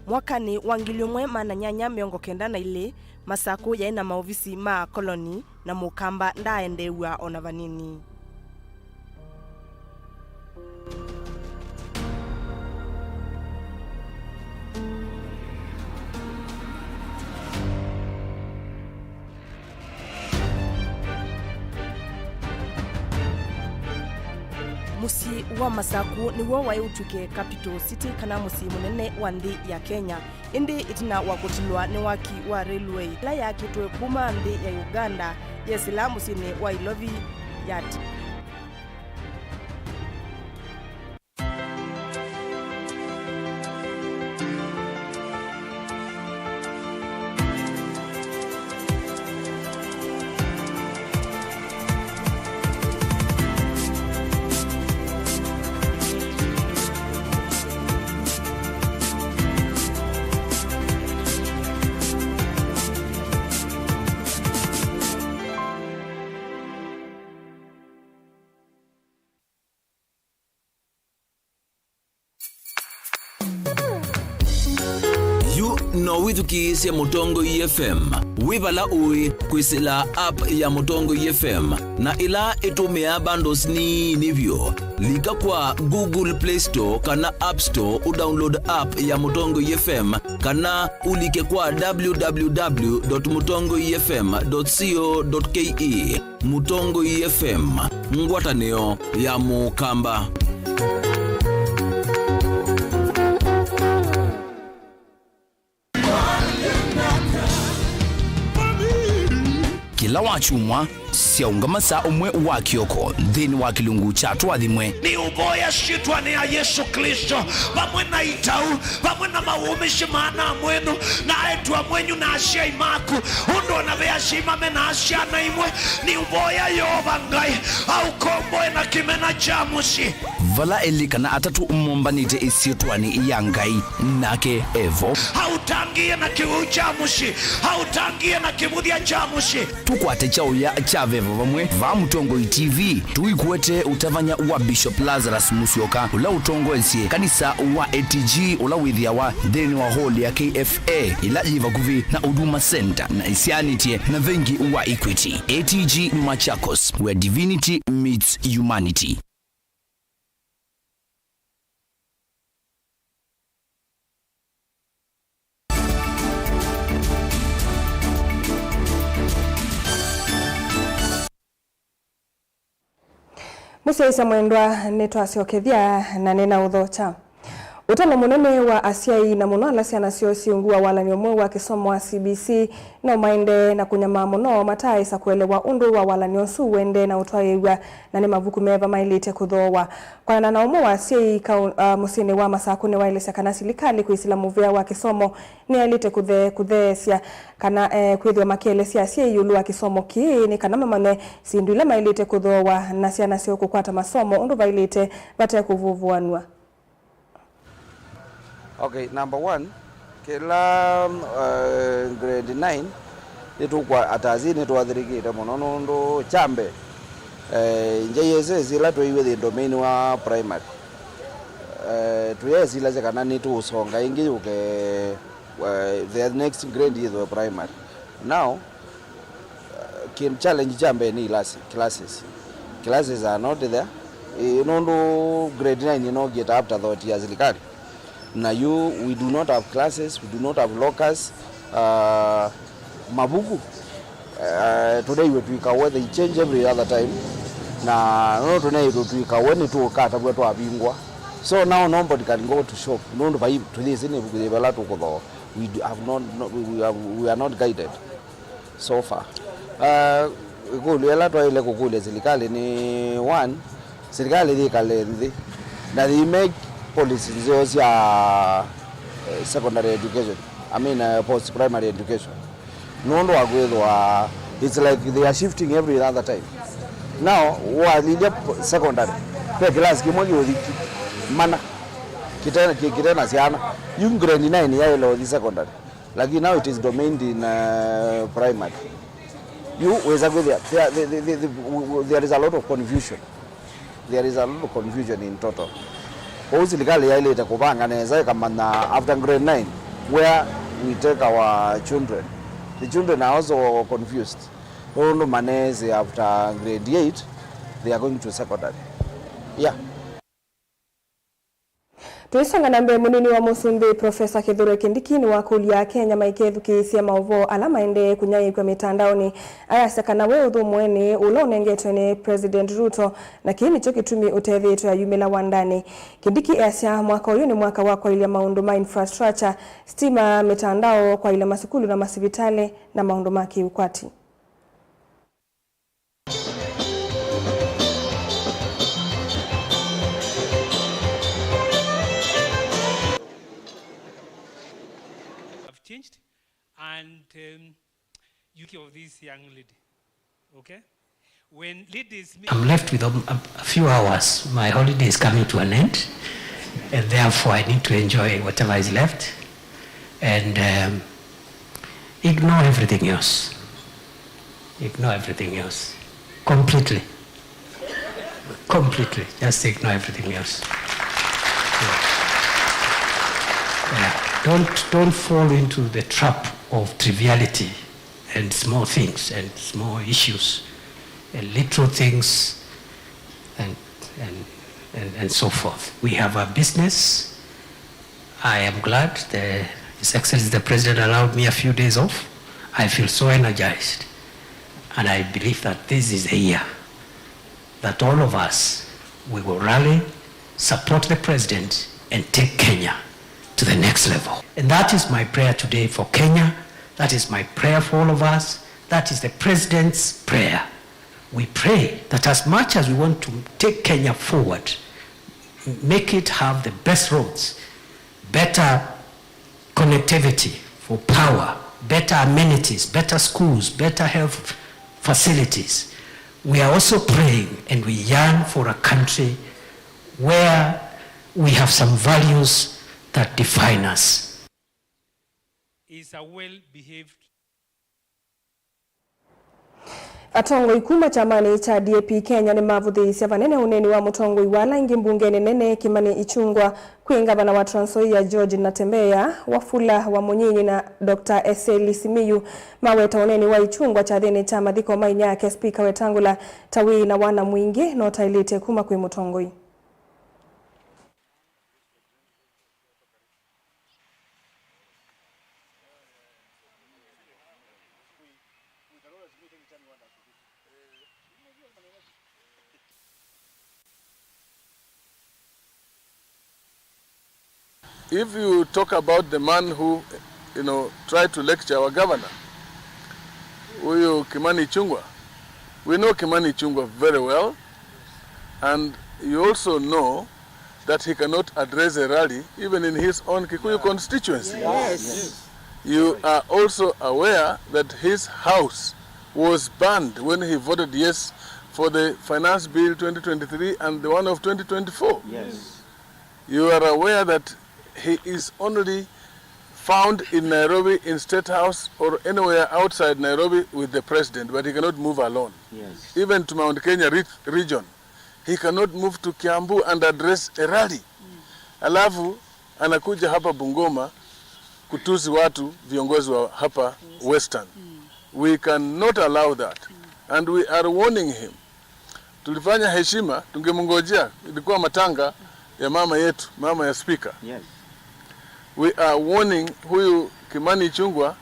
Mwakanĩ wa ngili ũmwe maana nyanya mĩongo kenda na ilĩ, Masakũ yaĩ na maovisi ma akoloni, na Mũkamba ndaaendeew'a o na vanini. Mũsyĩ wa Masakũ nĩw'o waĩ ũtw'ĩke capital city, kana mũsyĩ mũnene wa nthĩ ya Kenya. Ĩndĩ ĩtina wa kũtilwa nĩ waki wa railway ĩla yaakĩtwe kuma nthĩ ya Uganda yesĩla mũsyĩnĩ wa Ilovi, yati. No wĩthukĩĩsye Mũtongoi F M wĩ vala ũĩ kwĩsĩla app ya Mũtongoi F M, na ĩla ĩtũmĩaa bundles nini vyũ. Lika kwa Google Play Store kana App Store ũdownload app ya Mũtongoi F M, kana ũlike kwa w w w dot mũtongoi f m dot co dot k e. Mũtongoi F M, ngwatanĩo ya Mũkamba. Kĩla wakyumwa, syaũngama saa ũmwe wa kĩoko nthĩnĩ wa kĩlungu kya Tũathimwe. Nĩũvoya syĩtwanĩ ya Yesũ Klĩsto, vamwe na itau, vamwe na mawũmĩsyo ma ana mwenyu, na aĩtu amwenyu, na asyai maku, ũndũ o na ve asyai mame na syana imwe. Nĩũvoya Yeova Ngai aũkomboe na kĩmena kya mũsyĩ. Vala elĩ kana atatũ mombanĩte ĩsyĩtwanĩ ya Ngai, nake e vo. Aũtangĩĩe na kĩwĩu kya mũsyĩ, aũtangĩĩe na kĩvũthya kya mũsyĩ. Tũkwate kyaũya kya veva vamwe vaa Mũtongoi T V, tũikuete ũtavany'a wa Bishop Lazarus Musyoka, ũla ũtongoesye kanisa wa A T G, ũla wĩthĩawa nthĩnĩ wa hall ya K F A, ĩla yĩ vakuvĩ na Huduma Center na ĩsyaanĩtye na vengi wa Equity. A T G Machakos, where divinity meets humanity. Mũsyaĩĩsya mwendwa, nĩtwasyokethya na nĩnaũthokya. Ũtalo mũnene wa asyai, na mũno ala syana syoo syĩ ungu wa walany'o mweũ wa kĩsomo wa C B C, no maendee na kũnyamaa mũno mataaĩsa kũelewa ũndũ wa walany'o ũsu ũendee na ũtwaĩĩw'a, na nĩ mavuku meva maĩlĩte kũthoowa. Kwanana na ũmwe wa asyai kau-, a, mũsyĩnĩ wa Masakũ nĩwaelesya kana silikalĩ kwĩsĩla mũvĩa wa kĩsomo nĩyaĩlĩte kũthe-, kũtheesya kana, eh, kwĩthĩwa makĩelesya asyai ĩũlũ wa kĩsomo kĩĩ nĩ kana mamanye syĩndũ ila maĩlĩte kũthoowa na syana syoo kũkwata masomo ũndũ vaĩlĩte vate kũvũvũanw'a. Okay, number one, kĩla, eh, grade nine, nĩtũkwa-, atasi nĩtwathĩrĩkĩte mũno nũndũ kya mbee, eh, J S S ĩla twaiwe yĩ domain wa primary, eh, tũyeesilasya kana nĩtũũsonga ĩngĩ yũke, eh, the next grade yĩthwe primary. Now, uh, kĩ-, challenge kya mbee nĩ ilasi, classes. Classes are not there. Eh, nũndũ grade nine ĩno get afterthought ya silikalĩ. Na yu, we do not have classes, we do not have lockers, uh, mavuku. Uh, tũneiwe twĩkawe, they change every other time. Na no tũneitwe twĩkawe nĩtũkatavw'a twavingwa. So now nobody can go to shop. Nũndũ vai tũyĩsĩ nĩ vuku yĩva ĩla tũkũthooa. We do have not, no, we have, we are not guided so far. Uh, ĩkũlyo ĩla twaĩle kũkũlya silikalĩ nĩ, one, silikalĩ yĩkale nthĩ na they make policy nzeo sya, eh, secondary education, I mean, uh, post primary education. Nũndũ wa kwĩthwa, it's like they are shifting every other time. Now, walilya secondary, ve kĩlasi kĩmwe kĩũthi ki-, mana, kĩte-, kĩ-, kĩte na syana. Yu grade nine yaĩle ũthi secondary. Lakini now it is domained in, uh, primary. Yu wĩsa kwĩthĩa, there, there, there, there, there is a lot of confusion. There is a lot of confusion in total. Kwoou silikalĩ yaĩlĩte kũvanga nesa ĩkamanya after grade nine, where we take our children. The children are also confused. Nũndũ maneesĩ after grade eight, they are going to secondary. Yeah. Tũisonga na mbee, mũnini wa mũsumbĩ Profesa Kithure Kindiki nĩwakũlya Akenya maikethukĩĩsye maũvoo ala maendee kũnyaĩĩkw'a mĩtandaonĩ, ayasya kana we ũthũmũe nĩ ũla ũnengetwe nĩ President Ruto, na kĩĩ nĩkyo kĩtumi ũtethĩĩtwe ayumĩla wandanĩ. Kindiki easya mwaka ũyũ nĩ mwaka wa kwaĩlya maũndũ ma infrastructure, stima, mĩtandao, kwaĩlya masukulu na masivitalĩ, na maũndũ ma kĩũkwati. Have changed, and, um, you care of this young lady, okay? When ladies meet. I'm left with a, a, a few hours. My holiday is coming to an end, and therefore I need to enjoy whatever is left, and, um, ignore everything else. Ignore everything else. Completely. Completely. Just ignore everything else. Yeah. Yeah. Don't, don't fall into the trap of triviality and small things and small issues and little things and, and, and, and so forth. We have a business. I am glad the, His Excellency the President allowed me a few days off. I feel so energized, and I believe that this is the year that all of us, we will rally, support the president, and take Kenya to the next level. And that is my prayer today for Kenya. That is my prayer for all of us. That is the president's prayer. We pray that as much as we want to take Kenya forward, make it have the best roads, better connectivity for power, better amenities, better schools, better health facilities. We are also praying and we yearn for a country where we have some values that define us. Is a well-behaved Atongoi kuma kyamanĩ kya D A P Kenya nĩmavũthĩĩisye vanene ũneeni wa mũtongoi wa ala aingĩ mbungenĩ nene Kimani Ichung'wah kwĩ ngavana wa Trans Nzoia George Natembeya, Wafula wa Mũnyinyi na Doctor Eseli Simiyu. Maweta ũneeni wa Ichung'wah kyathĩnĩ kya mathiko ma inyake Spika Wetangula ta wĩna wana mwingĩ na ũtaĩlĩte kuma kwĩ mũtongoi. If you talk about the man who, you know, tried to lecture our governor, huyu Kimani Ichung'wah, we know Kimani Ichung'wah very well, and you also know that he cannot address a rally even in his own Kikuyu constituency. Yes. You are also aware that his house was burned when he voted yes for the Finance Bill twenty twenty-three and the one of twenty twenty-four. Yes. You are aware that he is only found in Nairobi, in State House or anywhere outside Nairobi with the president, but he cannot move alone. Yes. Even to Mount Kenya re-, region, he cannot move to Kiambu and address a rally. Alafu anakuja hapa Bungoma kutusi watu, viongozi wa hapa Western. We cannot allow that. And we are warning him. Tulifanya heshima, tungemngojea, ilikuwa matanga ya mama yetu, mama ya speaker. Yes. We are warning huyu Kimani Ichung'wah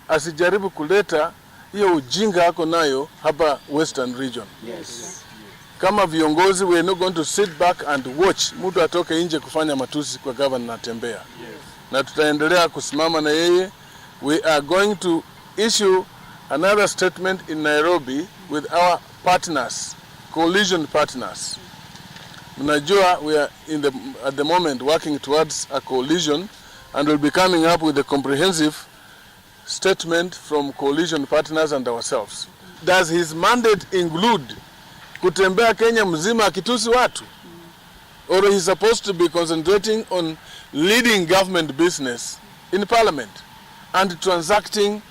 asijaribu kuleta hiyo ujinga ako nayo hapa Western Region. Yes. Kama viongozi, we are not going to sit back and watch mtu atoke nje kufanya matusi kwa Governor Natembeya. Yes. Na tutaendelea kusimama na yeye. We are going to issue another statement in Nairobi with our partners, coalition partners. Mnajua we are in the, at the moment working towards a coalition and will be coming up with a comprehensive statement from coalition partners and ourselves. Does his mandate include kutembea Kenya mzima akitusi watu? Or he's supposed to be concentrating on leading government business in parliament and transacting,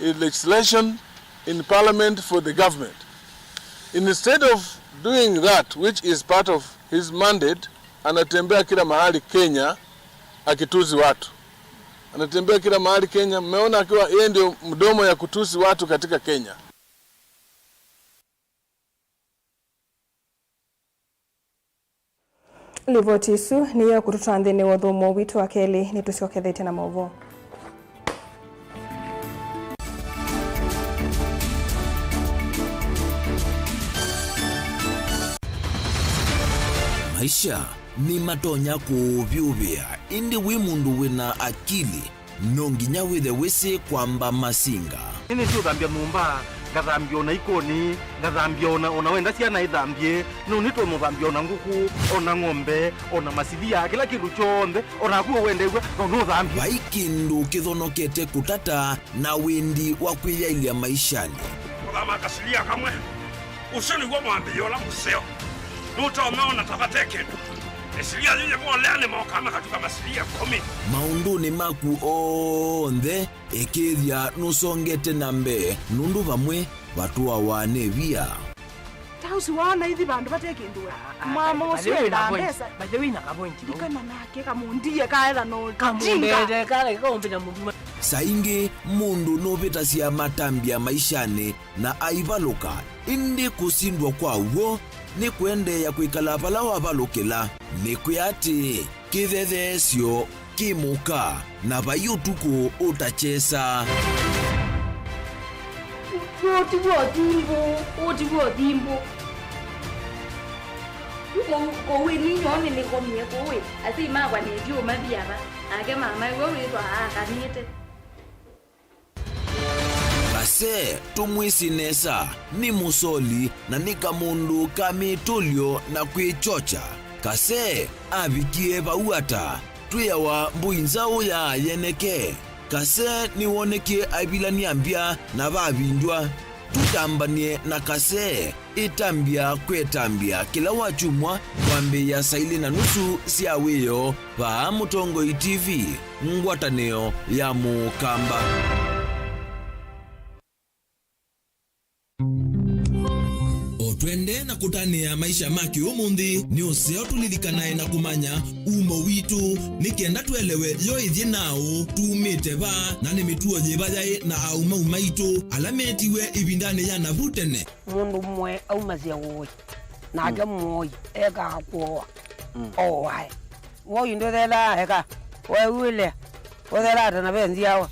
eh, legislation in parliament for the government. Instead of doing that, which is part of his mandate, anatembea kila mahali Kenya akitusi watu. Anatembea kila mahali Kenya. Mmeona akiwa yeye ndio mdomo ya kutusi watu katika Kenya. Livoti isu nĩyo ĩkũtũtwaa nthĩnĩ wa ũthũmũo witũ wa kelĩ. Nĩtũsyokethete na maũvoo. Maisha nĩmatonya kũũvyũvĩa, ĩndĩ wĩ mũndũ wĩna akili, no nginya wĩthe wĩsĩ kwamba masinga. Nĩnĩsĩ ũthambya nyũmba, ngathambya ona ikonĩ, ngathambya ona, ona wenda syana ithambye, no nĩtũmũthambya ona ngũkũ, ona ng'ombe, ona masilia, kĩla kĩndũ kyonthe, ona naku wendew'a, no nũthambye. Vai kĩndũ kĩthonokete kũtata na wĩndi wa kwĩyaĩlya maishanĩ. Kũthama kasilia kamwe. Ũsu nĩw'o mwambĩĩo ũla mũseo. Nũtonya ona ta vate kĩndũ. Ĩsilia yĩyĩvolea nĩmokaa makatuka masilia ĩkũmi. Maũndũnĩ maku onthe, ĩkĩĩthya nũsongete na mbee, nũndũ vamwe vatũawa nĩ via. Ũsu waona ithi vandũ vate kĩndũ we. Mama ũsu endaa mbesa. By the way, na kavointi vau. Ndikana nake kamũndie kaetha no jinga. Kamũndete kale kaũmbĩta mũtuma. Saa ingĩ mũndũ nũvĩtasya matambya maishanĩ na aivalũka, ĩndĩ kũsindwa kwa w'o nĩ kũendeea kwĩkala vala wavalũkĩla. Nĩkwĩa atĩ, kĩthetheesyo kĩ mũka, na vai ũtukũ ũtakyesa. Ũũ ti w'o thimbũ, ũũ ti w'o thimbũ. Kũu, kũu ĩ ninyoo nĩnĩkomie kũu ĩ, asyai makwa nĩndiũmathi ava, nake mama ĩwe wĩthwa aakanĩte. Kase, tũmwĩsĩ nesa, nĩ mũsoli na nĩ kamũndũ ka mĩtũlyo na kwĩkyokya. Kase avikie vau ata? Twĩawa mbũi nzaũ ya yeneke. Kase nĩwonekie aivilany'a mbya na vavindwa. Tũtambany'e na Kase. Ĩtambya kwĩ ĩtambya kĩla wakyumwa kwambĩĩa saa ilĩ na nusu sya wĩoo vaa Mũtongoi T V, ngwatanĩo ya Mũkamba. O twende na kũtanĩa maisha ma kĩũmũnthĩ, nĩ ũseo tũlilikanae na kũmanya umo witũ, nĩ kenda twelewe yo ĩthyĩ naaũ, tumĩte va, na nĩ mĩtuo yĩva yaĩ na aumau maitũ ala meetiwe ĩvindanĩ ya navu tene. Mũndũ ũmwe aumasya ũĩ, nake mũoi ekaa kũoa, ooae. Woi ndũthethaa eka, weew'ĩlea, ũthethaa ta na ve nzyawa.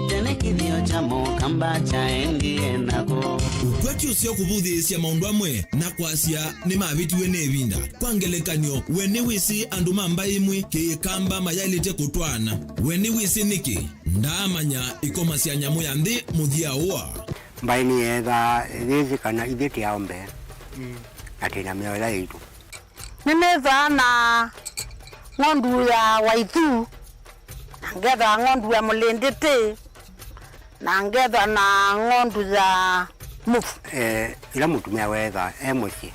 Tene kĩthĩo kya Mũkamba kyaendie nako. Ũkwati ũseo kũvũthĩĩsya maũndũ amwe na kwasya nĩmavĩtiwe nĩ ĩvinda. Kwa ngelekany'o, we nĩwĩsĩ andũ ma mbaĩ ĩmwe Kĩkamba mayaĩlĩte kũtwaana? We nĩwĩsĩ nĩkĩ? Ndaamanya ĩkomasya nyamũ ya nthĩ mũthya ũa. Mbaĩ nĩyeethaa yĩsĩ kana ithyĩ tĩ ao mbee, na twĩ na mĩoyo yaitũ. Nĩnĩthaa na ng'ondu ya waithu, na ngethwa ng'ondu ya mũlĩndĩtĩ, na ngethwa na ng'ondu ya mũvu. Eh, ĩla mũtumĩa weethaa e mũsyĩ,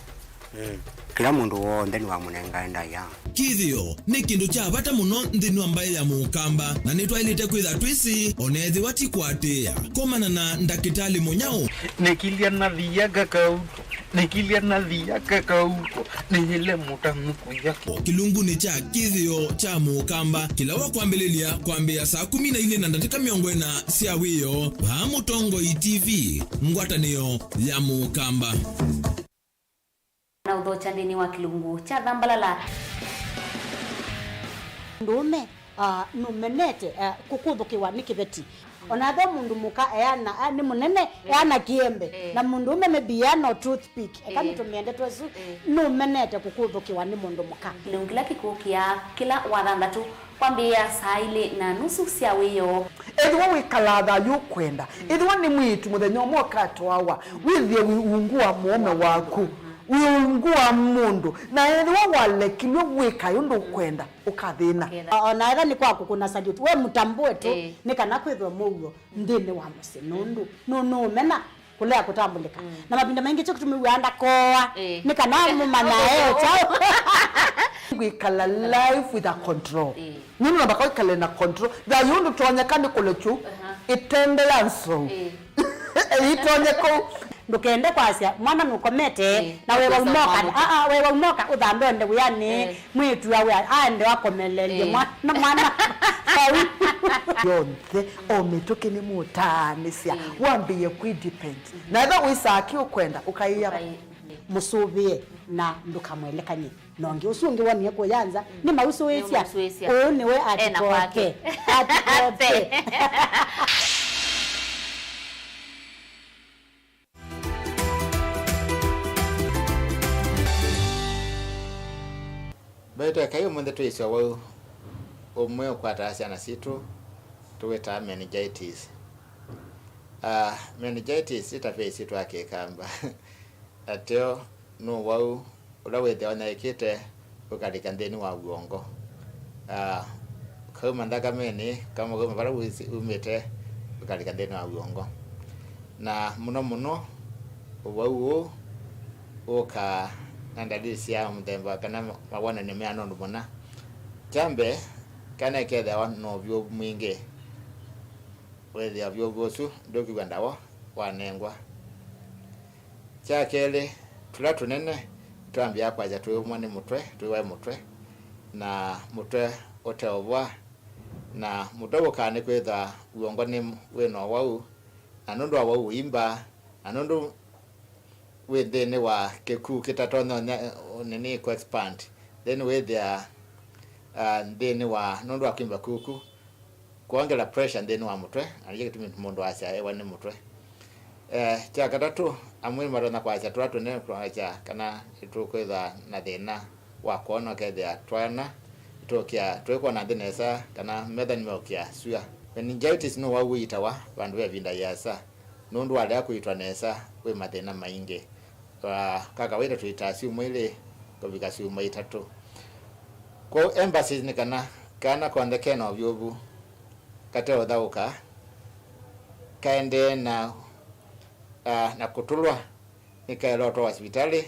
kĩla mũndũ w'onthe nĩwamũnengae ndaĩa. Kĩthĩo nĩ kĩndũ kya vata mũno nthĩnĩ wa mbaĩ ya Mũkamba, na nĩtwaĩlĩte kwĩtha twĩsĩ, o na ethĩwa ti kũatĩĩa. Komana na Ndakĩtalĩ Mũnyaũ. Nĩkilya nathia kakauto, nĩkilya nathia kakauto, nĩyĩle mũtanu kũya. Kĩlungunĩ kya Kĩthĩo kya Mũkamba, kĩla wakwambĩlĩlya kwambĩĩa saa kũmi na ilĩ na ndatĩka mĩongo ĩna sya wĩoo, vaa Mũtongoi T V, ngwatanĩo ya Mũkamba. Na ũthokya nthĩnĩ wa kĩlungu kya Thambalala. Mũndũũme, ah, nũmenete, ah, kũkũthũkĩwa nĩ kĩveti. Ona ethĩwa mũndũ mũka eana, ah, nĩ mũnene, eana kĩembe. Eh. Na mũndũũme maybe eana o toothpick. Eka nĩtũmĩe ndeto ĩsu. Eh. Nũmenete kũkũthũkĩwa nĩ mũndũ mũka. Kĩlungu kĩla kĩkũkĩa kĩla wathanthatũ. Kwambĩĩa saa ilĩ na nusu sya wĩoo. Ethĩwa wĩkalaa thayũ ũkwenda, ethĩwa nĩ mwĩĩtu mũthenya ũmwe ũkatwawa, wĩthĩe wĩ ungu wa mũũme waku, wĩ ungu wa mũndũ, na ethĩwa walekilw'e wĩkae ũndũ ũkwenda, ũkathĩna. O na ethĩwa nĩ kwa kũkũna salute, we mũtambũe tu, ĩĩ, nĩ kana kwĩthwe mũuo nthĩnĩ wa mũsyĩ, nũndũ nũ-, nũũmena kũlea kũtambũlĩka. Mm. Na mavinda maingĩ kyo kĩtumi wĩaa ndakooa, eh, nĩ kana mũmanyae kyaũ. Kwĩkala life with a control. Eh. Nĩ namba kwĩkala na control. Thayũ ndũtonyeka nĩ kũlekyu, aha, ĩtende ya nzou. Eh. Ĩitonyeka. Ndũkende kwasya mwana nũkomete, eh, na wewa ũkosa umoka, mwana. Ah, ah, wewa umoka ũthambe ũende wĩanĩ. Eh. Mwĩĩtu awe aende akomelelye, eh, mwana, mwana vau. Yonthe, o mĩtũkĩ nĩmũtaanĩsya, mm, wambĩĩe kwĩ depend. Mm-hmm. Na ethĩwa wĩsaa kĩ ũkwenda, ũkaĩa. Ũkaĩ-, mũsũvĩe na ndũkamwelekany'e na ũngĩ. Ũsu ũngĩ wonie kũya nza, mm, nĩmausũĩsya. Nĩmausũĩsya. Ũũ nĩwe ena kwake. Atikote. Atikote. Mbaitũ ekai ũmũnthĩ twĩsĩ ũwau ũmwe ũkwataa syana sitũ tũwĩtaa meningitis. Ah, meningitis ti ta vĩsĩ twa Kĩkamba. Ateo nĩ ũwau ũla wĩthĩawa ũnyaĩĩkĩte ũkalika nthĩnĩ wa w'ongo. Ah, ũkauma nthakamenĩ, ũkauma, ũkauma vala wĩsĩ umĩte, ũkalika nthĩnĩ wa w'ongo. Na mũno mũno, ũwau ũũ ũkaa na ndalili sya mũthemba kana mawonany'o meana ũndũ mũna. Kya mbee, kana ĩkethĩawa na ũvyũvu mwingĩ, wĩthĩa ũvyũvu ũsu ndũkwĩw'a ndawa wanengwa. Kya kelĩ, Tũla tũnene, nĩtwambĩĩa kwasya twĩũmwa nĩ mũtwe, twĩwae mũtwe, na mũtwe ũteũvwa, na mũtwe wũkaa nĩ kwĩthwa w'ongo nĩ wĩ na ũwau, na nũndũ wa ũwau ũimba, na nũndũ wĩ nthĩnĩ wa kĩkuu kĩtatonya ũnya-, nini kũ expand, then wĩthĩa, ah, nthĩnĩ wa, nũndũ wa kwimba kuku, kwongela pressure nthĩnĩ wa mũtwe, na nĩkyo kĩtumi mũndũ asya ewa nĩ mũtwe. Eh, kya katatũ, amwe matonya kwasya tũla tũnene kwasya kana nĩtũkwĩthwa na thĩna wa kwona, ũkethĩa twana nĩtũkĩa, tũikwona nthĩ nesa, kana metha nĩmeũkĩa sua. Meningitis nĩ ũwau ũitawa vandũ ve ĩvinda yĩasa, nũndũ walea kũitwa nesa wĩ mathĩna maingĩ. Ah, kwa kawaida tũitaa syumwa ilĩ kũvika syumwa itatũ. Kwoou emphasis nĩ kana kana konthe ke na ũvyũvu kateũthaũka kaendee na, ah, na kũtũlwa, nĩkaĩle ũtwawa sivitalĩ,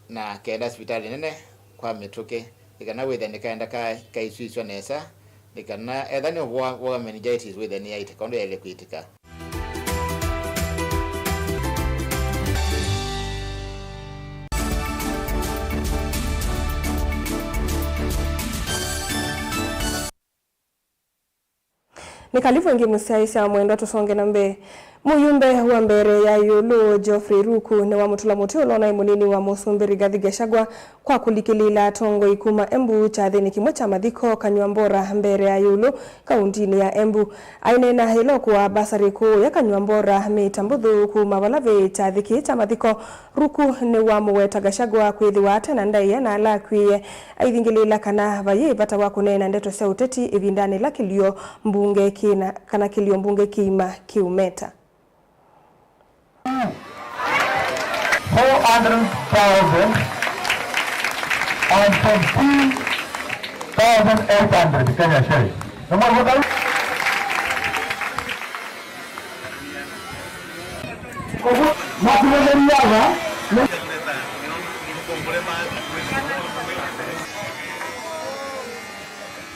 na kenda sivitalĩ nene kwa mĩtũkĩ, nĩ kana wĩthĩa nĩkaenda ka-, kaiswĩsw'a nesa, nĩ kana etha nĩ ũvoa, voa meningitis wĩthĩa nĩyaitĩka ũndũ yaĩle kwĩtĩka. Nĩ kalivu ĩngĩ mũsyaĩĩsya mwendwa, tũsonge na mbee. Mũyumbe wa mbere ya ĩũlũ, Geoffrey Ruku, nĩwamũtũla mũtĩ ũla ũnaĩ mũnini wa mũsumbĩ Rigathi Gachagua kwa kũlikĩlĩĩla atongoi kuma Embu kyathĩnĩ kĩmwe kya mathiko Kanywambora mbere ya ĩũlũ, kauntinĩ ya Embu. Aineena ĩla ũkũaa basarĩ kũũya Kanywambora mĩta mbũthũ kuma vala vĩ kyathĩ kĩĩ kya mathiko, Ruku nĩwamũweta Gachagua kwĩthĩwa ate na ndaĩa na ala akw'ĩĩe, aithingĩlĩĩla kana vayĩ vata wa kũneena ndeto sya ũteti ĩvindanĩ ĩla kĩlio mbunge kĩna, kana kĩlio mbunge kĩima kĩumeta. Four hundred thousand and fifteen thousand eight hundred Kenya shillings. Nĩ mwaigua kau? Ũguo, makũmũtheria ava.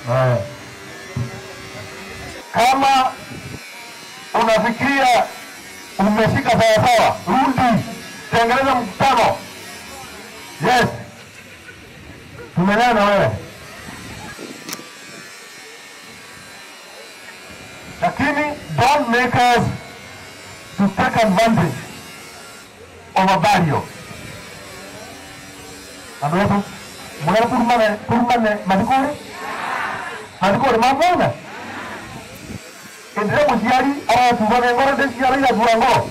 Haya. Kama unafikiria umeshika sawasawa, rudi, tengeneza mkutano. Yes. Tumeelewana na wewe. Lakini don't make us to take advantage of a burial. Andũ etũ, mũrĩa kũrumane, kũrumane mathikũrĩ? Mathikũrĩ ma mwana? Ĩndĩ mũsyai aratuma nĩ ngoro ndĩsiala iratuma ngoro.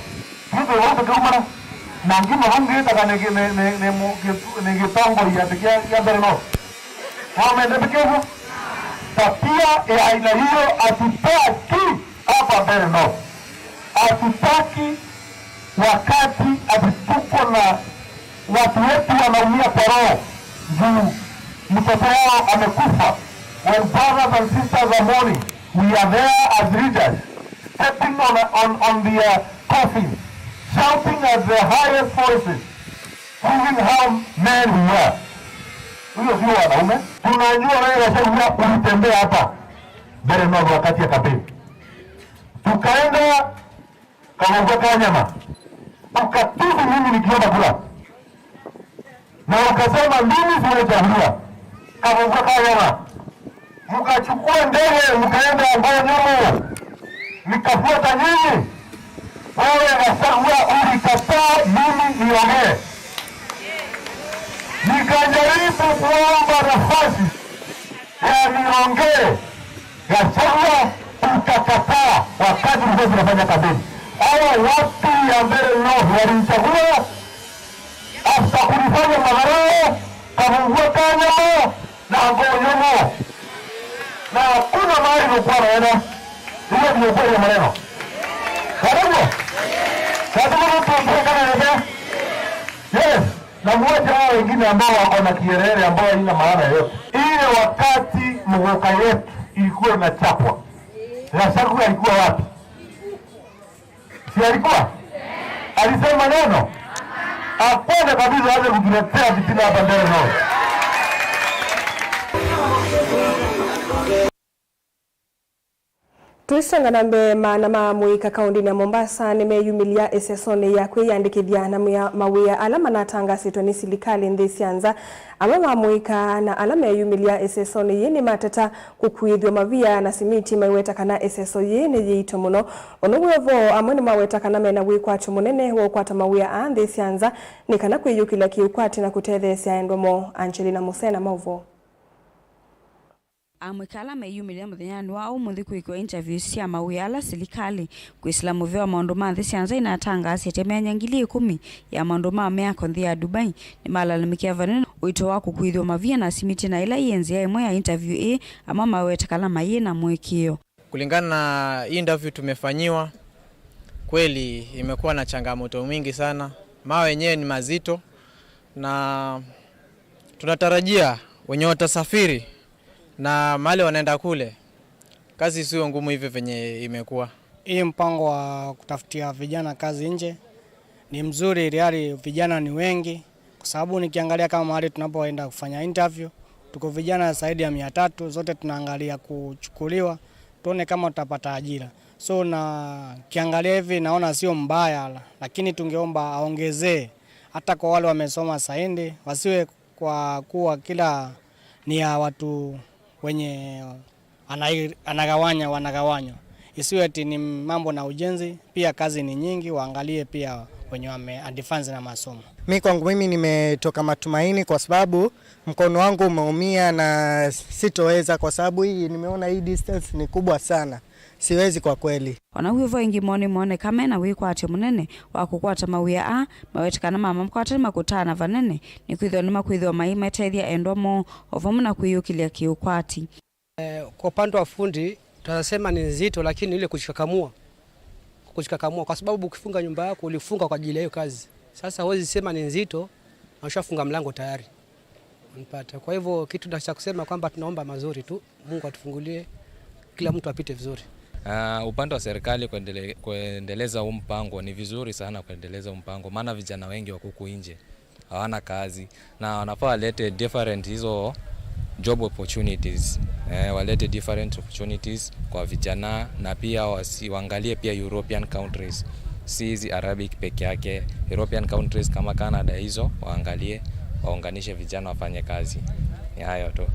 Ithuĩ vau tũkĩumana. Na ngima vau ngĩtaga nĩ, nĩ, nĩ, nĩ, nĩ, nĩ gĩtongoi atĩ kĩa, kĩa mbere no. Wamende tũkĩw'o? Tabia ya aina hiyo hatutaki hapa Mbeere North. Hatutaki wakati ati tuko na watu wetu wanaumia kwa roho juu mtoto wao amekufa. When brothers and sisters are mourning, we are there as leaders, stepping on, on, on their coffin, shouting at the highest voices, proving how men we were. Huyo sio wanaume. Tunajua wewe Gachagua ulitembea hapa Mbeere North wakati ya kampeni. Tukaenda Kagongo ka Nyama. Ukatusi mimi nikiomba kura. Na ukasema mimi sijachaguliwa. Kagongo ka Nyama. Mkachukua ndege, mkaenda Ngonyumu. Nikafuata nyinyi. Wewe Gachagua ulikataa mimi niongee. Nikajaribu kuomba nafasi ya niongee. Gachagua ukakataa wakati tulikuwa tunafanya kampeni. Hawa watu ya Mbeere North walinichagua after kunifanya madharau, Kagongo ka Nyama na Ngonyumu. Na hakuna mahali nilikuwa naenda. Hiyo ndio ukweli wa maneno. Karibu. Lazima mtu mpaka kanisa. Yes. Na mwache hao wengine ambao wako na kierere ambao haina maana yoyote. Ile wakati mgoka yetu ilikuwa inachapwa, Gachagua alikuwa wapi? Si alikuwa? Alisema neno? Akwenda kabisa aje kutuletea fitina hapa Mbeere North. Tũisonga na mbee, maana ma amũika kaũndĩnĩ ya Mombasa nĩmeyumĩlya ĩsesonĩ ya kwĩyandĩkĩthya na mwĩa-, mawĩa ala manatangasĩtwe nĩ silikalĩ nthĩ sya nza. Amwe ma amũika na ala meyumĩlya ĩsesonĩ yĩĩ nĩmateta kũkuĩthw'a mavia na simiti, maiweta kana ĩseso yĩĩ nĩ yĩito mũno. Ũnũ wĩ ũvoo, amwe nĩmaweta kana mena wĩkwatyo mũnene wa ũkwata mawĩa aa nthĩ sya nza nĩ kana kwĩyũkĩlya kĩũkwati na kũtetheesya endwa moo. Angelina Musena, maũvoo. Amũika ala meyumĩlya mũthenyanĩ wa ũmũnthĩ kwĩkĩwa interviews sya mawĩa ala silikalĩ kwĩsĩla mũvĩa wa maũndũ ma nthĩ sya nza inatangaasĩte myanya ngili ĩkũmi ya maũndũ ma mĩako nthĩ ya Dubai nĩmalalamĩkĩa vanene ũito wa kũkuĩthw'a mavia na simiti, na ĩla yĩ nzĩa ĩmwe ya interview ĩĩ, amwe maweta kana mayĩ na mũĩkĩĩo. Kulingana na hii interview tumefanyiwa, kweli imekuwa na changamoto mingi sana. Mawe yenyewe ni mazito na tunatarajia wenye watasafiri na mahali wanaenda kule, kazi isiwe ngumu hivi venye imekuwa. Hii mpango wa kutafutia vijana kazi nje ni mzuri, tayari vijana ni wengi, kwa sababu nikiangalia kama mahali tunapoenda kufanya interview, tuko vijana zaidi ya mia tatu, zote tunaangalia kuchukuliwa, tuone kama tutapata ajira. So na kiangalia hivi naona sio mbaya, la-, lakini tungeomba aongezee hata kwa wale wamesoma zaidi, wasiwe kwa kuwa kila ni ya watu wenye anai-, anagawanya, wanagawanywa. Isiwe ati ni mambo na ujenzi, pia kazi ni nyingi, waangalie pia wenye wame advance na masomo. Mi kwangu mimi nimetoka matumaini kwa sababu mkono wangu umeumia na sitoweza kwa sababu hii nimeona hii distance ni kubwa sana. Siwezi kwa kweli. Ona wĩ ũvo, ĩngĩ moo nĩmoneka me na wĩkwatyo mũnene wa kũkwata mawĩa aa, maweta kana mamakwata nĩmakũtaana vanene, nĩkwĩthĩwa nĩmakwĩthĩwa maimatethya endwa moo, o vamwe na kwĩyũkĩlya kĩũkwati. Eh, kwa upande wa fundi, tunasema ni nzito, lakini ile kujikakamua. Kujikakamua, kwa sababu ukifunga nyumba yako, ulifunga kwa ajili ya hiyo kazi. Sasa huwezi sema ni nzito, na ushafunga mlango tayari. Unipata. Kwa hivyo, kitu cha kusema kwamba tunaomba mazuri tu, Mungu atufungulie, kila mtu apite vizuri. Ah, upande wa serikali kuendele-, kuendeleza huu mpango, ni vizuri sana kuendeleza huu mpango, maana vijana wengi wako huku nje, hawana kazi, na wanafaa walete different hizo job opportunities. Eh, walete different opportunities kwa vijana, na pia wasi-, waangalie pia European countries, si hizi Arabic peke yake. European countries kama Canada hizo, waangalie, waunganishe vijana wafanye kazi. Ni hayo tu.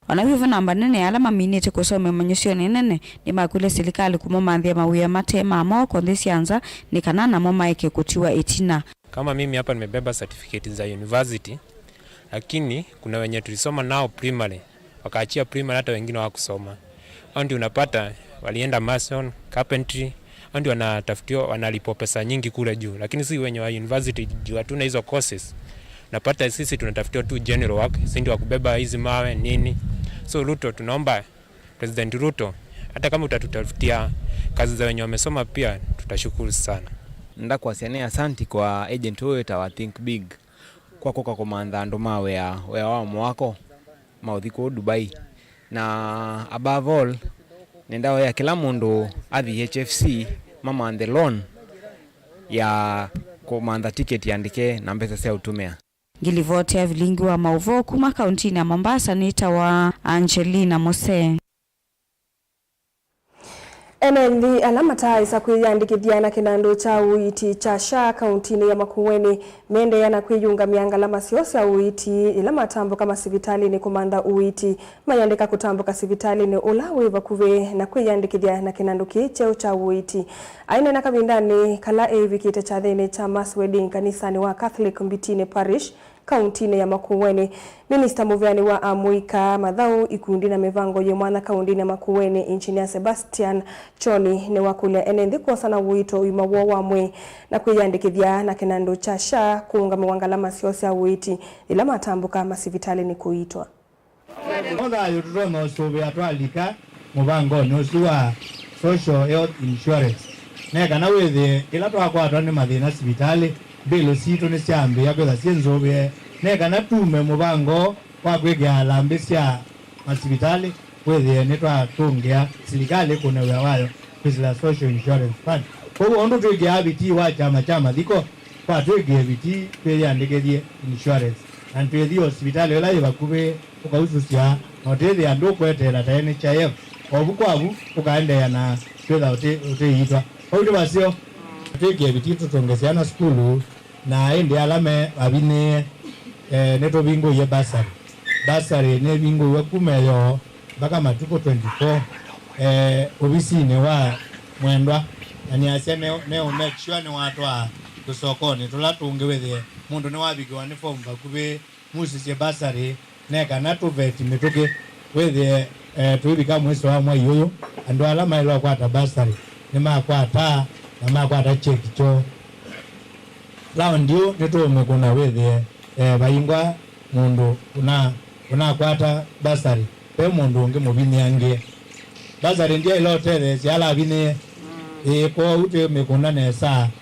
Ona wĩ vo, namba nene ya ala maminĩte kũsomea manyũsyonĩ nene nĩmakũlya silikalĩ kũmamanthĩa mawĩa mate ma moko nthĩ sya nza nĩ kana namo maeke kũtiwa ĩtina. Kama mimi hapa nimebeba certificate za university, lakini kuna wenye tulisoma nao primary, wakaachia primary, hata wengine hawakusoma. Hao ndio unapata walienda mason, carpentry, hao ndio wanatafutiwa, wanalipwa pesa nyingi kule juu, lakini si wenye wa university, juu hatuna hizo courses. Unapata sisi tunatafutiwa tu general work, si ndio wa kubeba hizi mawe nini. So Ruto, tunaomba President Ruto, hata kama utatutafutia kazi za wenye wamesoma pia, tutashukuru sana. Ndakwasya nĩ asanti kwa agent ũyũ wĩtawa Think Big kwa kũka kũmantha andũ ma wĩa, wĩa wa mwako, maũthi kũu Dubai. Na above all, nĩndaũya kĩla mũndũ athi H F C mamanthe loan ya kũmantha ticket ya ndeke na mbesa sya ũtũmĩa. Ngilivoti ya vilingi wa maũvoo kuma kauntinĩ ya Mombasa nĩtawa Angelina Musee. Ene nthĩ ala mataaĩsa kwĩyandĩkĩthya na kĩnandũ kya ũiiti kya SHA kauntinĩ ya Makueni mendeea na kwĩyũngamya ngalama syoo sya ũiiti ĩla matambũka masivitalĩnĩ kũmantha ũiiti. Mayandĩka kũtambũka sivitalĩnĩ ũla wĩ vakuvĩ na kwĩyandĩkĩthya na kĩnandũ kĩĩ kyeũ kya ũiiti. Aineena kavindanĩ kala eĩvikĩte kyathĩnĩ kya mass wedding kanisanĩ wa Catholic Mbitinĩ Parish, kauntinĩ ya Makueni, minista mũveani wa amũika, mathaũ, ikundi na mĩvango yĩ mwanya kauntinĩ ya Makueni, Engineer Sebastian Kyoni, nĩwakũlya ene nthĩ kwosa na ũito ũima woo wa mwĩĩ na kwĩyandĩkĩthya na kĩnandũ kya SHA kũũngamĩwa ngalama syoo sya ũiiti yĩla matambũka masivitalĩnĩ kũiitwa. No thayũ tũtonya ũsũvĩa twalika mũvangonĩ ũsu wa social health insurance. Ne kana wĩthĩe ĩla twakwatwa nĩ mathĩna sivitalĩ, mbĩlũ sitũ nĩsyambĩĩa kwĩtha syĩ nzũvĩe. Ne kana tume mũvango wa kwĩkĩa alambĩ sya masivitalĩ, wĩthĩe nĩtwatũngĩa silikalĩ ĩkũne wĩa wayo kwĩsĩla Social Insurance Fund. Kwoou ũndũ twĩkĩaa vitii wa kyama kya mathiko, kwa twĩkĩe vitii twĩyĩandĩkĩthye insurance, na twĩthi o sivitalĩ ĩla yĩ vakuvĩ ũkaususya, na ũtĩthĩa ndũkweteela ta N H I F. O vu kwa vu ũkaendeea na kwĩtha ũtĩ- ũtĩiitwa. Vau nĩ vaseo. Twĩkĩe vitii tũtũnge syana sukulu, na ĩndĩ ala me avinyĩĩe, eh, nĩtũvingũie bursary. Bursary nĩvingũiwe kuma ĩyoo mpaka matukũ twenty-four, eh, ovisinĩ wa mwendwa, na nĩasya ne- ne make sure nĩwatwaa tũsokonĩ tũla tũngĩ wĩthĩe mũndũ nĩwavikĩwa nĩ form vakuvĩ, musisye bursary, ne kana tũveti mĩtũkĩ, wĩthĩe, eh, tũivika mwĩso wa mwai ũyũ, andũ ala maĩle ũkwata bursary nĩmakwataa na makwata cheki kyoo. Laundi ũ nĩtũũmĩkũna wĩthĩe, eh, vaingwa mũndũ ũna- ũnakwata bursary ve mũndũ ũngĩ mũvinyĩangĩe. Bursary ndyaĩle ũtetheesya ala avinyĩĩe. Ĩĩ, kwoou twĩmĩkũna nesa.